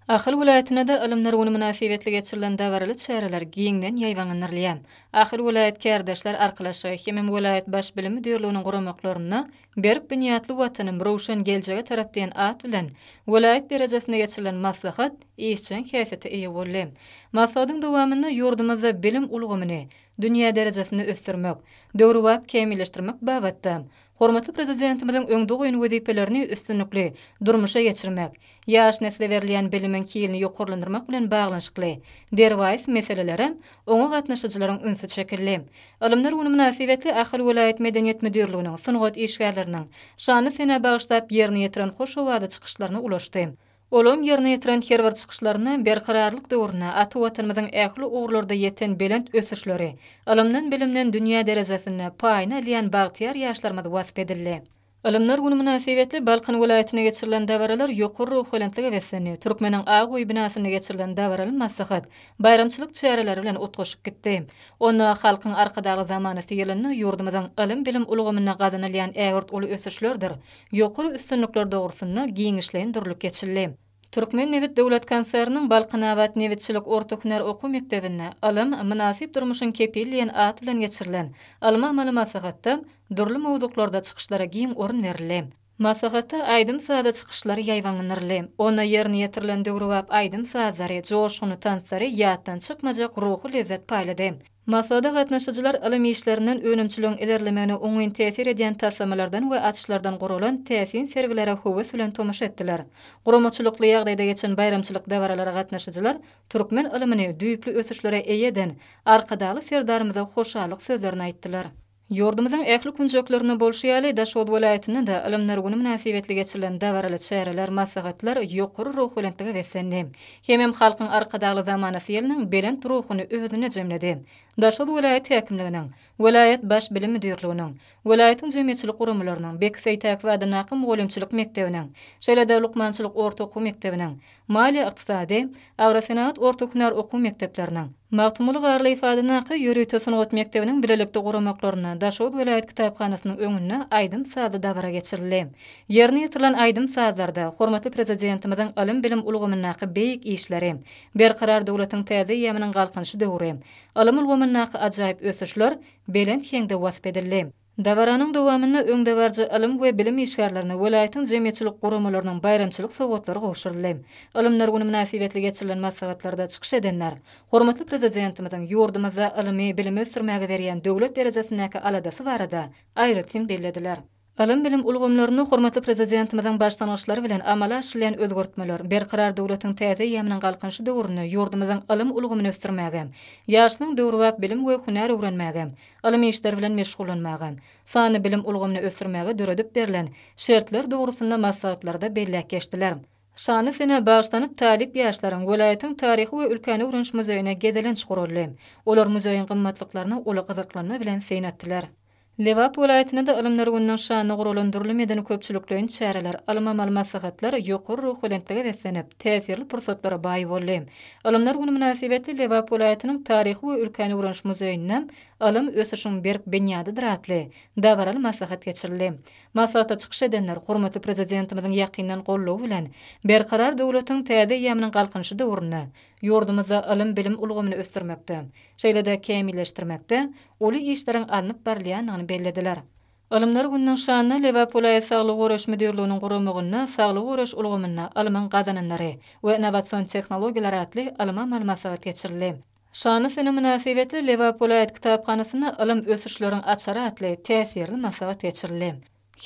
Ahal welaýatynda-da Ylymlar güni mynasybetli geçirilen dabaraly çäreler giňden ýaýbaňlandyrylýar. Ahal welaýat kärdeşler arkalaşygy hemem welaýat Baş bilim müdirliginiň guramaklarynda Berk binýatly Watanym, röwşen geljege tarap diýen at bilen welaýat derejesinde geçirilen maslahat işjeň häsiýete eýe boldy. Maslahatyň dowamynda ýurdumyzda bilim ulgamyny dünýä derejesinde ösdürmek, döwrebap kämilleşdirmek babatda Hormatly Prezidentimiziň öňde goýan wezipelerini üstünlikli durmuşa geçirmek, ýaş nesle berilýän bilimiň hilini ýokarlandyrmak bilen baglanyşykly derwaýys meselelere oňa gatnaşyjylaryň ünsi çekildi. Ylymlar güni mynasybetli Ahal welaýat Medeniýet müdirliginiň sungat işgärleriniň şanly senä bagyşlap ýerine ýetiren hoş owazly çykyşlaryna ulaşdy. Olaryň ýerine ýetiren her bir çykyşlarynda Berkararlyk döwründe ata Watanymyzyň ähli ugurlarda ýeten belent ösüşleri, ylymdan-bilimden dünýä derejesinde paýyny alýan bagtyýar ýaşlarymyz wasp edildi. Ylymlar güni mynasybetli Balkan welaýatynda geçirilen dabaralar ýokary ruhubelentlige beslendi. Türkmeniň Ak öýi binasynda geçirilen dabaraly maslahat baýramçylyk çäreleri bilen utgaşyp gitdi. Onda Halkyň Arkadagly zamanasy ýylynda ýurdumyzyň ylym-bilim ulgamynda gazanylýan ägirt uly ösüşlerdir ýokary üstünlikler dogrusynda giňişleýin durlup geçildi. Türkmennebit döwlet konserniniň Balkanabat nebitçilik orta hünär okuw mekdebinde Ylym, mynasyp durmuşyň kepili diýen at bilen geçirilen ylmy-amaly maslahatda dürli mowzuklarda çykyşlara giň orun berildi. Maslahatda aýdym-sazly çykyşlar ýaýbaňlandyryldy. Onda ýerine ýetirilen döwrebap aýdym-sazlary, joşgunly tanslary ýatdan çykmajak ruhy lezzet paýlady. Maslahata gatnaşyjylar ylym işlerinden önümçiligiň ilerlemegine oňyn täsir edýän taslamalardan we açyşlardan guralan täsin sergilere höwes bilen tomaşa etdiler. Guramaçylykly ýagdaýda geçen baýramçylyk dabaralara gatnaşyjylar türkmen ylymyny düýpli ösüşlere eýe eden Arkadagly Serdarymyza hoşallyk sözlerini aýtdylar. Ýurdumyzyň ähli künjeklerinde bolşy ýaly, Daşoguz welaýatynda-da Ylymlar güni mynasybetli geçirilen dabaraly çäreler, maslahatlar ýokary ruhubelentlige beslendi. Hemem Halkyň Arkadagly zamanasy ýylynyň belent ruhuny özünde jemledi. Daşoguz welaýat häkimliginiň, welaýat Baş bilim müdirliginiň, welaýatyň jemgyýetçilik guramalarynyň, Beki Seýtäkow adyndaky mugallymçylyk mekdebiniň, şeýle-de lukmançylyk orta okuw mekdebiniň, maliýe-ykdysady, agrosenagat orta hünär okuw mekdepleriniň, Magtymguly Garlyýew adyndaky ýörite sungat mekdebiniň bilelikde guramaklarynda Daşoguz welaýat kitaphanasynyň öňünde aýdym-sazly dabara geçirildi. Ýerine ýetirilen aýdym-sazlarda hormatly Prezidentimiziň ylym-bilim ulgamyndaky beýik işleri, Berkarar döwletiň täze eýýamynyň Galkynyşy döwri, ylym ulgamyndaky ajaýyp ösüşler belent heňde wasp edildi. Dabaranyň dowamynda öňdebaryjy ylym we bilim işgärlerine welaýatyň jemgyýetçilik guramalarynyň baýramçylyk sowgatlary gowşuryldy. Ylymlar güni mynasybetli geçirilen maslahatlarda çykyş edenler hormatly Prezidentimiziň ýurdumyzda ylymy, bilimi ösdürmäge berýän döwlet derejesindäki aladasy barada aýratyn bellediler. Ylym-bilim ulgamlarynda hormatly Prezidentimiziň başlangyçlary bilen amala aşyrylýan özgertmeler Berkarar döwletiň täze eýýamynyň Galkynyşy döwründe ýurdumyzyň ylym ulgamyny ösdürmäge, ýaşlaryň döwrebap bilim we hünär öwrenmäge, ylym işleri bilen meşgullanmaga, sanly bilim ulgamyny ösdürmäge döredip berlen şertler dogrusynda maslahatlarda belläp geçdiler. Şanly senä bagyşlanyp talyp ýaşlaryň welaýatyň Taryhy we ülkäni öwreniş muzeýine gezelenç guraldy. Olar muzeýiň gymmatlyklaryna uly gyzyklanma bilen syn etdiler. Lebap welaýatynda-da Ylymlar gününiň şanyna guralan dürli medeni-köpçülikleýin çäreler, ylym-amaly maslahatlar ýokary ruhubelentlige beslenip, täsirli pursatlara baý boldy. Ylymlar güni mynasybetli Lebap welaýatynyň Taryhy we ülkäni öwreniş muzeýinde Ylym, ösüşiň berk binýadydyr atly dabaraly maslahat geçirildi. Maslahatda çykyş edenler hormatly Prezidentimiziň ýakyndan goldawy bilen Berkarar döwletiň täze eýýamynyň Galkynyşy döwründe ýurdumyzda ylym-bilim ulgamyny ösdürmekde, şeýle-de kämilleşdirmekde uly işleriň alnyp barylýandygyny bellediler. Ylymlar gününiň şanyna Lebap welaýat Saglygy goraýyş müdirliginiň guramagynda Saglygy goraýyş ulgamynda ylmyň gazananlary we innowasion tehnologiýalar atly ylmy-amaly maslahat geçirildi. Şanly sene mynasybetli Lebap welaýat kitaphanasynda Ylym, ösüşleriň açary atly täsirli maslahat geçirildi.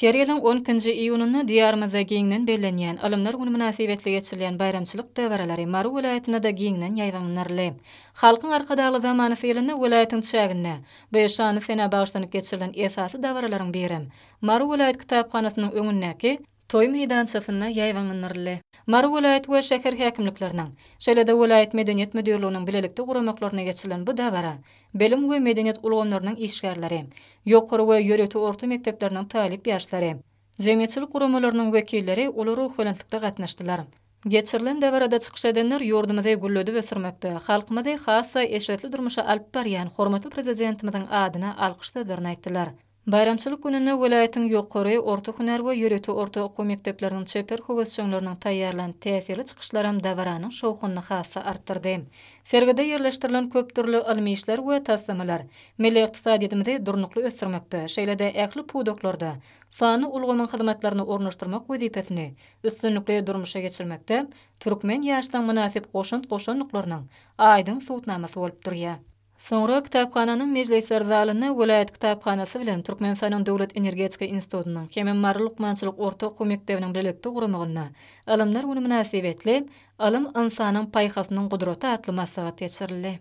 Her ýylyň on ikinji iýunynda Diýarymyzda giňden bellenýän Ylymlar güni mynasybetli geçirilýän baýramçylyk dabaralary Mary welaýatynda-da giňden ýaýbaňlandyryldy. Halkyň Arkadagly zamanasy ýylynda welaýatyň çäginde bu şanly senä bagyşlanyp geçirilen esasy dabaralaryň birem Mary welaýat kitaphanasynyň öňündäki toý meýdançasynda ýaýbaňlandyryldy. Mary welaýat we şäher häkimlikleriniň, şeýle-de welaýat medeniýet müdirliginiň bilelikde guramaklarynda geçirilen bu dabara bilim we medeniýet ulgamlarynyň işgärleri, ýokary we ýörite orta mekdepleriniň talyp ýaşlary, jemgyýetçilik guramalarynyň wekilleri uly ruhubelentlikde gatnaşdylar. Geçirilen dabarada çykyş edenler ýurdumyzy gülledip ösdürmekde, halkymyzy has-da eşretli durmuşa alyp barýan hormatly Prezidentimiziň adyna alkyş sözlerini aýtdylar. Baýramçylyk gününde welaýatyň ýokary, orta hünär we ýörite orta okuw mekdepleriniň çeper höwesjeňleriniň taýýarlan täsirli çykyşlaram dabaranyň şowhunyny has-da artdyrdy. Sergide ýerleşdirilen köp dürli ylmy işler we taslamalar milli ykdysadyýetimizi durnukly ösdürmekde, şeýle-de ähli pudaklarda sanly ulgamyň hyzmatlaryny ornaşdyrmak wezipesini üstünlikli durmuşa geçirmekde türkmen ýaşlaryň mynasyp goşant goşandyklarynyň aýdyň subutnamasy bolup durýar. Soňra kitaphananyň mejlisler zalynda welaýat kitaphanasy bilen Türkmenistanyň Döwlet energetika institutynyň hemem Mary lukmançylyk orta okuw mekdebiniň bilelikde guramagynda Ylymlar güni mynasybetli Ylym ynsanyň paýhasynyň gudraty atly maslahat geçirildi.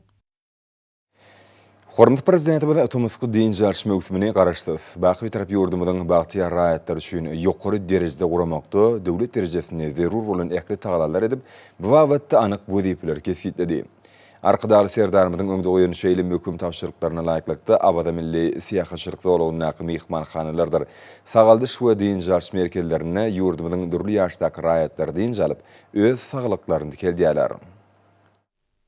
Hormatly Prezidentimiz tomusky dynç alyş möwsümini Garaşsyz, baky Bitarap ýurdumyzyň bagtyýar raýatlary üçin ýokary derejede guramakda döwlet derejesinde zerur bolan ähli tagallalary edip, bu babatda anyk wezipeleri kesgitledi. Arkadagly Serdarymyzyň öňde goýan şeýle möhüm tabşyryklaryna laýyklykda, Awaza milli syýahatçylyk zolagyndaky myhmanhanalardyr sagaldyş we dynç alyş merkezlerinde ýurdumyzyň dürli ýaşdaky raýatlary dynç alyp, öz saglyklaryny dikeldýärler.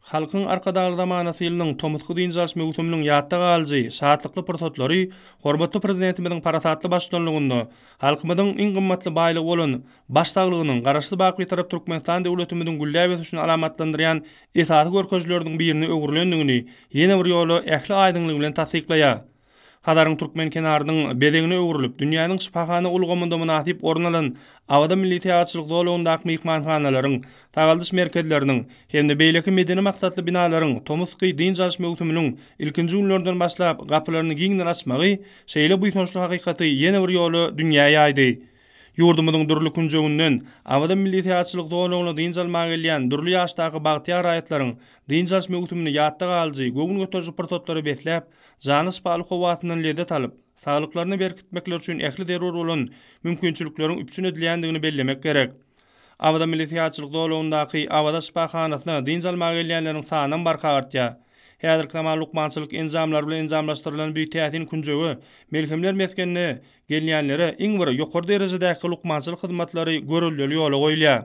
Halkyň Arkadagly zamanasy ýylynyň tomusky dynç alyş möwsüminiň ýatda galyjy, şatlykly pursatlary hormatly Prezidentimiziň parasatly baştutanlygynda halkymyzyň iň gymmatly baýlygy bolan baş saglygynyň Garaşsyz baky Bitarap Türkmenistan döwletimiziň gülläp ösüşini alamatlandyrýan esasy görkezijileriniň birine öwrülendigini ýene bir ýola ähli aýdyňlygy bilen tassyklaýar. Hazaryň türkmen kenarynyň bezegine öwrülip, dünýäniň şypahana ulgamynda mynasyp orun alan Awaza milli syýahatçylyk zolagyndaky myhmanhanalaryň, sagaldyş merkezleriniň hem-de beýleki medeni maksatly binalaryň tomusky dynç alyş möwsüminiň ilkinji günlerinden başlap gapylaryny giňden açmagy şeýle buýsançly hakykaty ýene bir ýola dünýä ýaýdy. Ýurdumyzyň dürli künjeginden Awaza milli syýahatçylyk zolagyna dynç almaga gelýän dürli ýaşdaky bagtyýar raýatlaryň dynç alyş möwsümini ýatda galyjy, göwün göteriji pursatlara besläp, jana şypaly howasyndan lezzet alyp, saglyklaryny berkitmekleri üçin ähli zerur bolan mümkinçilikleriň üpjün edilýändigini bellemek gerek. Awaza milli syýahatçylyk zolagyndaky Awaza şypahanasyna dynç almaga gelýänleriň sanam barha artýar. Häzirki zaman lukmançylyk enjamlary bilen enjamlaşdyrylan bu täsin künjege, Melhemler mesgenine gelýänlere iň bir ýokary derejedäki lukmançylyk hyzmatlary göreldeli ýola goýulýar.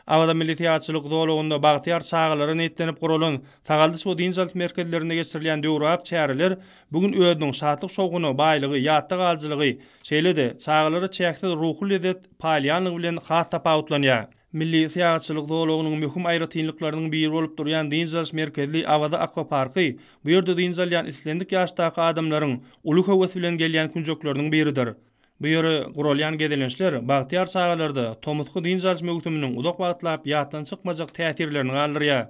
Awaza milli syýahatçylyk zolagynda bagtyýar çagalara niýetlenip guralan sagaldyş we dynç alyş merkezlerinde geçirilýän döwrebap çäreler bu gün özüniň şatlyk-şowhuna baýlygy, ýatda galyjylygy, şeýle-de, çagalara çäksiz ruhy lezzet paýlaýanlygy bilen has tapawutlanýar. Milli syýahatçylyk zolagynyň möhüm aýratynlyklarynyň biri bolup durýan dynç alyş merkezli Awaza akwaparky bu ýerde dynç alýan islendik ýaşdaky adamlaryň uly höwes bilen gelýän künjekleriniň biridir. Bu ýere guralýan gezelençler bagtyýar çagalarda tomusky dynç alyş möwsüminiň uzak wagtlap ýatdan çykmajak täsirlerini galdyrýar.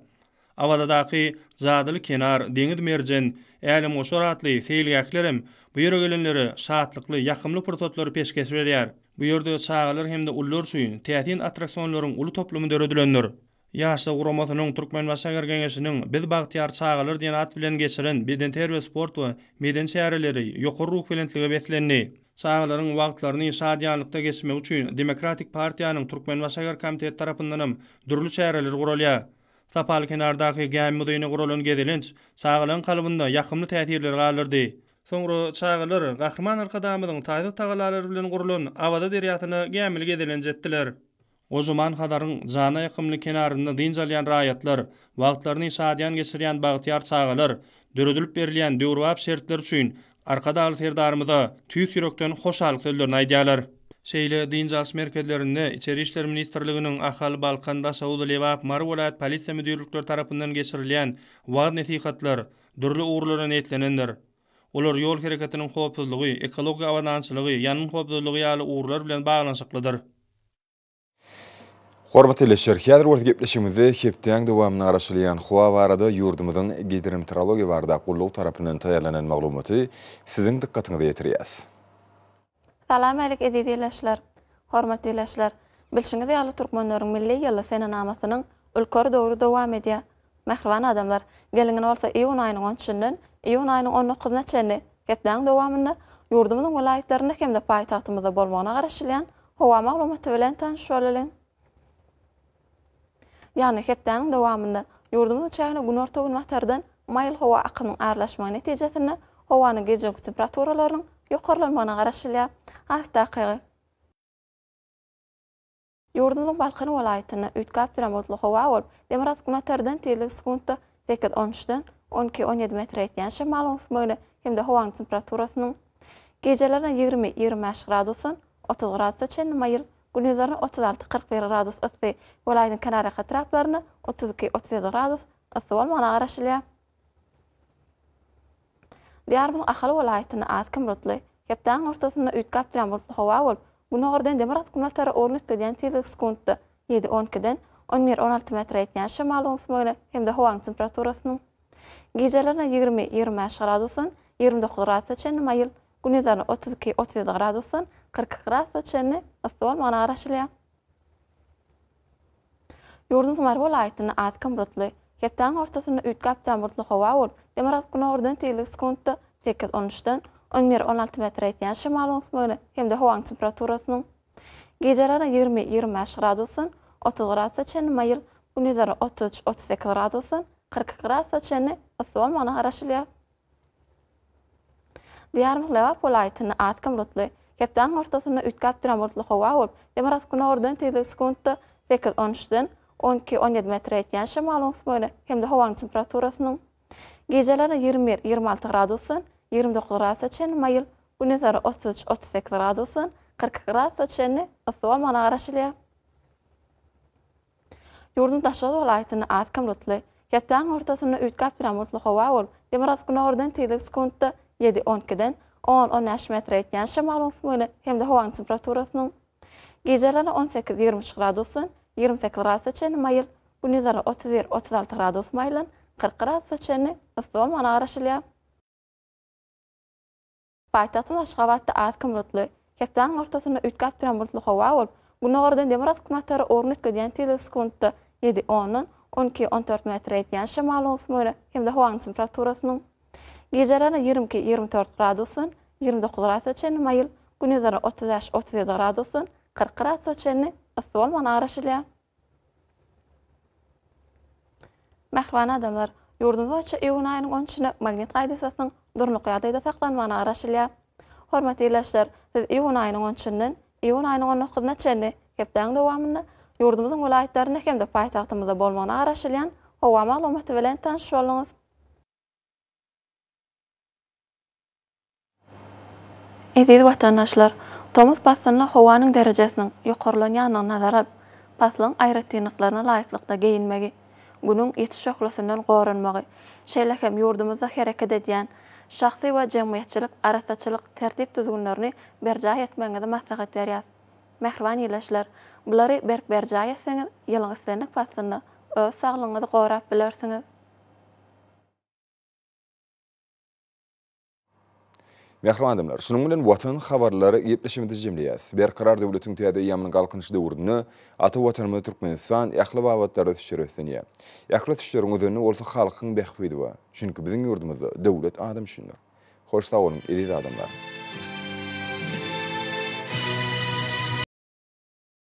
Awazadaky Jadyly kenar, Deňiz merjen, Älemgoşar atly seýilgählerem bu ýere gelenlere şatlykly, ýakymly pursatlary peşgeş berýär. Bu ýerde çagalar hem-de ulular üçin täsin attraksionlaryň uly toplumy döredilendir. Ýaşlar guramasynyň Türkmenbaşy şäher Geňeşiniň Biz bagtyýar çagalar diýen at bilen geçiren bedenterbiýe-sport we medeni çäreleri ýokary ruhubelentlige beslendi. Çagalaryň wagtlaryny şadyýanlykda geçmegi üçin Demokratik partiýanyň Türkmenbaşy şäher komiteti tarapyndanam dürli çäreler guralýar. Sapaly kenardaky gämi muzeýine guralan gezelenç çagalaryň kalbynda ýakymly täsirleri galdyrdy. Soňra çagalar Gahryman Arkadagymyzyň taýsyz tagallalary bilen gurlan Awaza derýasyna gämili gezelenç etdiler. Gojaman Hazaryň jana ýakymly kenarynda dynç alýan raýatlar, wagtlaryny şadyýan geçirýän bagtyýar çagalar döredilip berilýän döwrebap şertler üçin Arkadagly Serdarymyza tüýs ýürekden hoşallyk sözlerini aýdýarlar. Şeýle dynç alyş merkezlerinde Içeri işler ministrliginiň Ahal, Balkan, Daşoguz, Lebap, Mary welaýat polisiýa müdirlikleri tarapyndan geçirilýän wagyz-nesihatlar dürli ugurlara niýetlenendir. Olar ýol hereketiniň howpsuzlygy, ekologiýa abadançylygy, ýangyn howpsuzlygy ýaly ugurlar bilen baglanyşyklydyr. Hormatly ildeşler, häzir bolsa gepleşigimizde hepdäň dowamynda garaşylýan howa barada ýurdumyzyň Gidrometeorologiýa baradaky gullugy tarapyndan taýýarlanan maglumaty siziň dykgatyňyza ýetirýäs. Salam älik eziz ildeşler! Hormatly ildeşler! Bilşiňiz ýaly türkmenleriň milli ýyly senenamasynyň ülker döwri dowam edýär. Mähriban adamlar, geliň indi bolsa iýun aýynyň on üçünden iýun aýynyň on dokuzyna çenli hepdäniň dowamynda ýurdumyzyň welaýatlarynda hem-de paýtagtymyzda bolmagyna garaşylýan howa maglumaty bilen tanyş bolalyň. Ýagny hepdäniň dowamynda ýurdumyzyň çägine günorta-günbatardan maýyl howa akymyň aralaşmagy netijesinde howanyň gijeki temperaturalarynyň ýokarlanmagyna garaşylýar. Has takygy. Ýurdumyzyň Balkan welaýatynda üýtgäp duran bulutly howa bolup, demirgazyk-günbatardan tizligi sekuntda sekiz, on üçden on iki, on ýedi metre ýetýän şemalyň öwüsmegine hem-de howanyň temperaturasynyň gijelerine 20, 25 gradusdan 30 gradusa çenli maýyl, gündizlerine 36, 41 gradus yssy, welaýatyň kenarýaka etraplarynda 32, 37 gradus yssy bolmagyna garaşylýar. Diýarymyzyň Ahal welaýatynda az-kem bulutly, hepdäniň ortasynda üýtgäp durýan bulutly howa bolup, günogardan demirgazyk-günbatara ugrun üýtgedýän tizligi sekuntda ýedi, on ikiden on bir, on alty metre ýetýän şemalyň öwüsmegine hem-de howanyň temperaturasynyň gijelerine 20, 25 gradusdan 29 gradusa çenli maýyl, gündizlerine 32, 37 gradusdan 42 gradusa çenli yssy bolmagyna garaşylýar. Ýurduň Mary welaýatynda az-kem bulutly, hepdäniň ortasynda üýtgäp duran bulutly howa bolup, demirgazyk-günordan tizligi sekuntda sekiz, on üçden on bir, on alty metre ýetýän şemalyň öwüsmegine hem-de howanyň temperaturasynyň gijelerine 20, 25 gradusdan 30 gradusa çenli maýyl, gündizlerine 33, 38 gradusdan 42 gradusa çenli yssy bolmagyna garaşylýar. Diýarymyzyň Lebap welaýatynda az-kem bulutly, hepdäniň ortasynda üýtgäp duran bulutly howa bolup, demirgazyk-günordan tizligi sekuntda sekiz, on üçden on iki, on ýedi metre ýetýän şemalyň öwüsmegine hem-de howanyň temperaturasynyň gijelerine 21, 26 gradusdan 29 gradusa çenli maýyl, gündizleri 33, 38 gradusdan 42 gradusa çenli yssy bolmagyna garaşylýar. Ýurduň Daşoguz welaýatynda az-kem bulutly, hepdäniň ortasynda üýtgäp durýan bulutly howa bolup, demirgazyk-günordan tizligi sekuntda ýedi, on ikiden on, on bäş metre ýetýän şemalyň öwüsmegine hem-de howanyň temperaturasynyň gijelerine 18, 23 gradusdan 28 gradusa çenli maýyl, gündizlerine 31, 36 gradus maýyldan 40 gradusa çenli yssy bolmagyna garaşylýar. Paýtagtymyz Aşgabatda az-kem bulutly, hepdäniň ortasynda üýtgäp duran bulutly howa bolup, günordan demirgazyk-günbatara ugrun üýtgedýän tizligi sekuntda ýedi, ondan 12, 14 metre ýetýän şemalyň öwüsmegine hem-de howanyň temperaturasynyň gijelerine 22, 24 gradusdan 29 gradusa çenli maýyl, gündizlerine 35, 37 gradusdan 40 gradusa çenli yssy bolmagyna garaşylýar. Mähriban adamlar! Ýurdumyz boýunça iýun aýynyň on üçünde magnit gaýdysasynyň durnukly ýagdaýda saklanmagyna garaşylýar. Hormatly ildeşler, siz iýun aýynyň on üçünden iýun aýynyň on dokuzyna çenli hepdäniň dowamynda ýurdumyzyň welaýatlarynda hem-de paýtagtymyzda bolmagyna garaşylýan howa maglumaty bilen tanyş bolduňyz. Eziz watandaşlar! Tomus paslynda howanyň derejesiniň ýokarlanýandygyny nazara alyp, paslyň aýratynlyklaryna laýyklykda geýinmegi, Günüň ýiti şöhlesinden goranmagy, şeýle hem ýurdumyzda hereket edýän şahsy we jemgyýetçilik arassaçylyk tertip-düzgünlerini berjaý etmegiňizi maslahat berýäs. Mähriban ildeşler, bulary berk berjaý etseňiz, ýylyň islendik paslynda öz saglygyňyzy gorap bilersiňiz. Mähriban adamlar, şunuň bilen Watan habarlary gepleşigimizi jemleýäris. Berkarar döwletiň täze eýýamynyň Galkynyş döwründe ata Watanymyz Türkmenistan ähli babatlarda ösüşlere beslenýär. Ähli ösüşleriň özeninde bolsa halkyň bähbidi bar. Çünki biziň ýurdumyzda döwlet adam üçindir. Hoş sag boluň, eziz adamlar!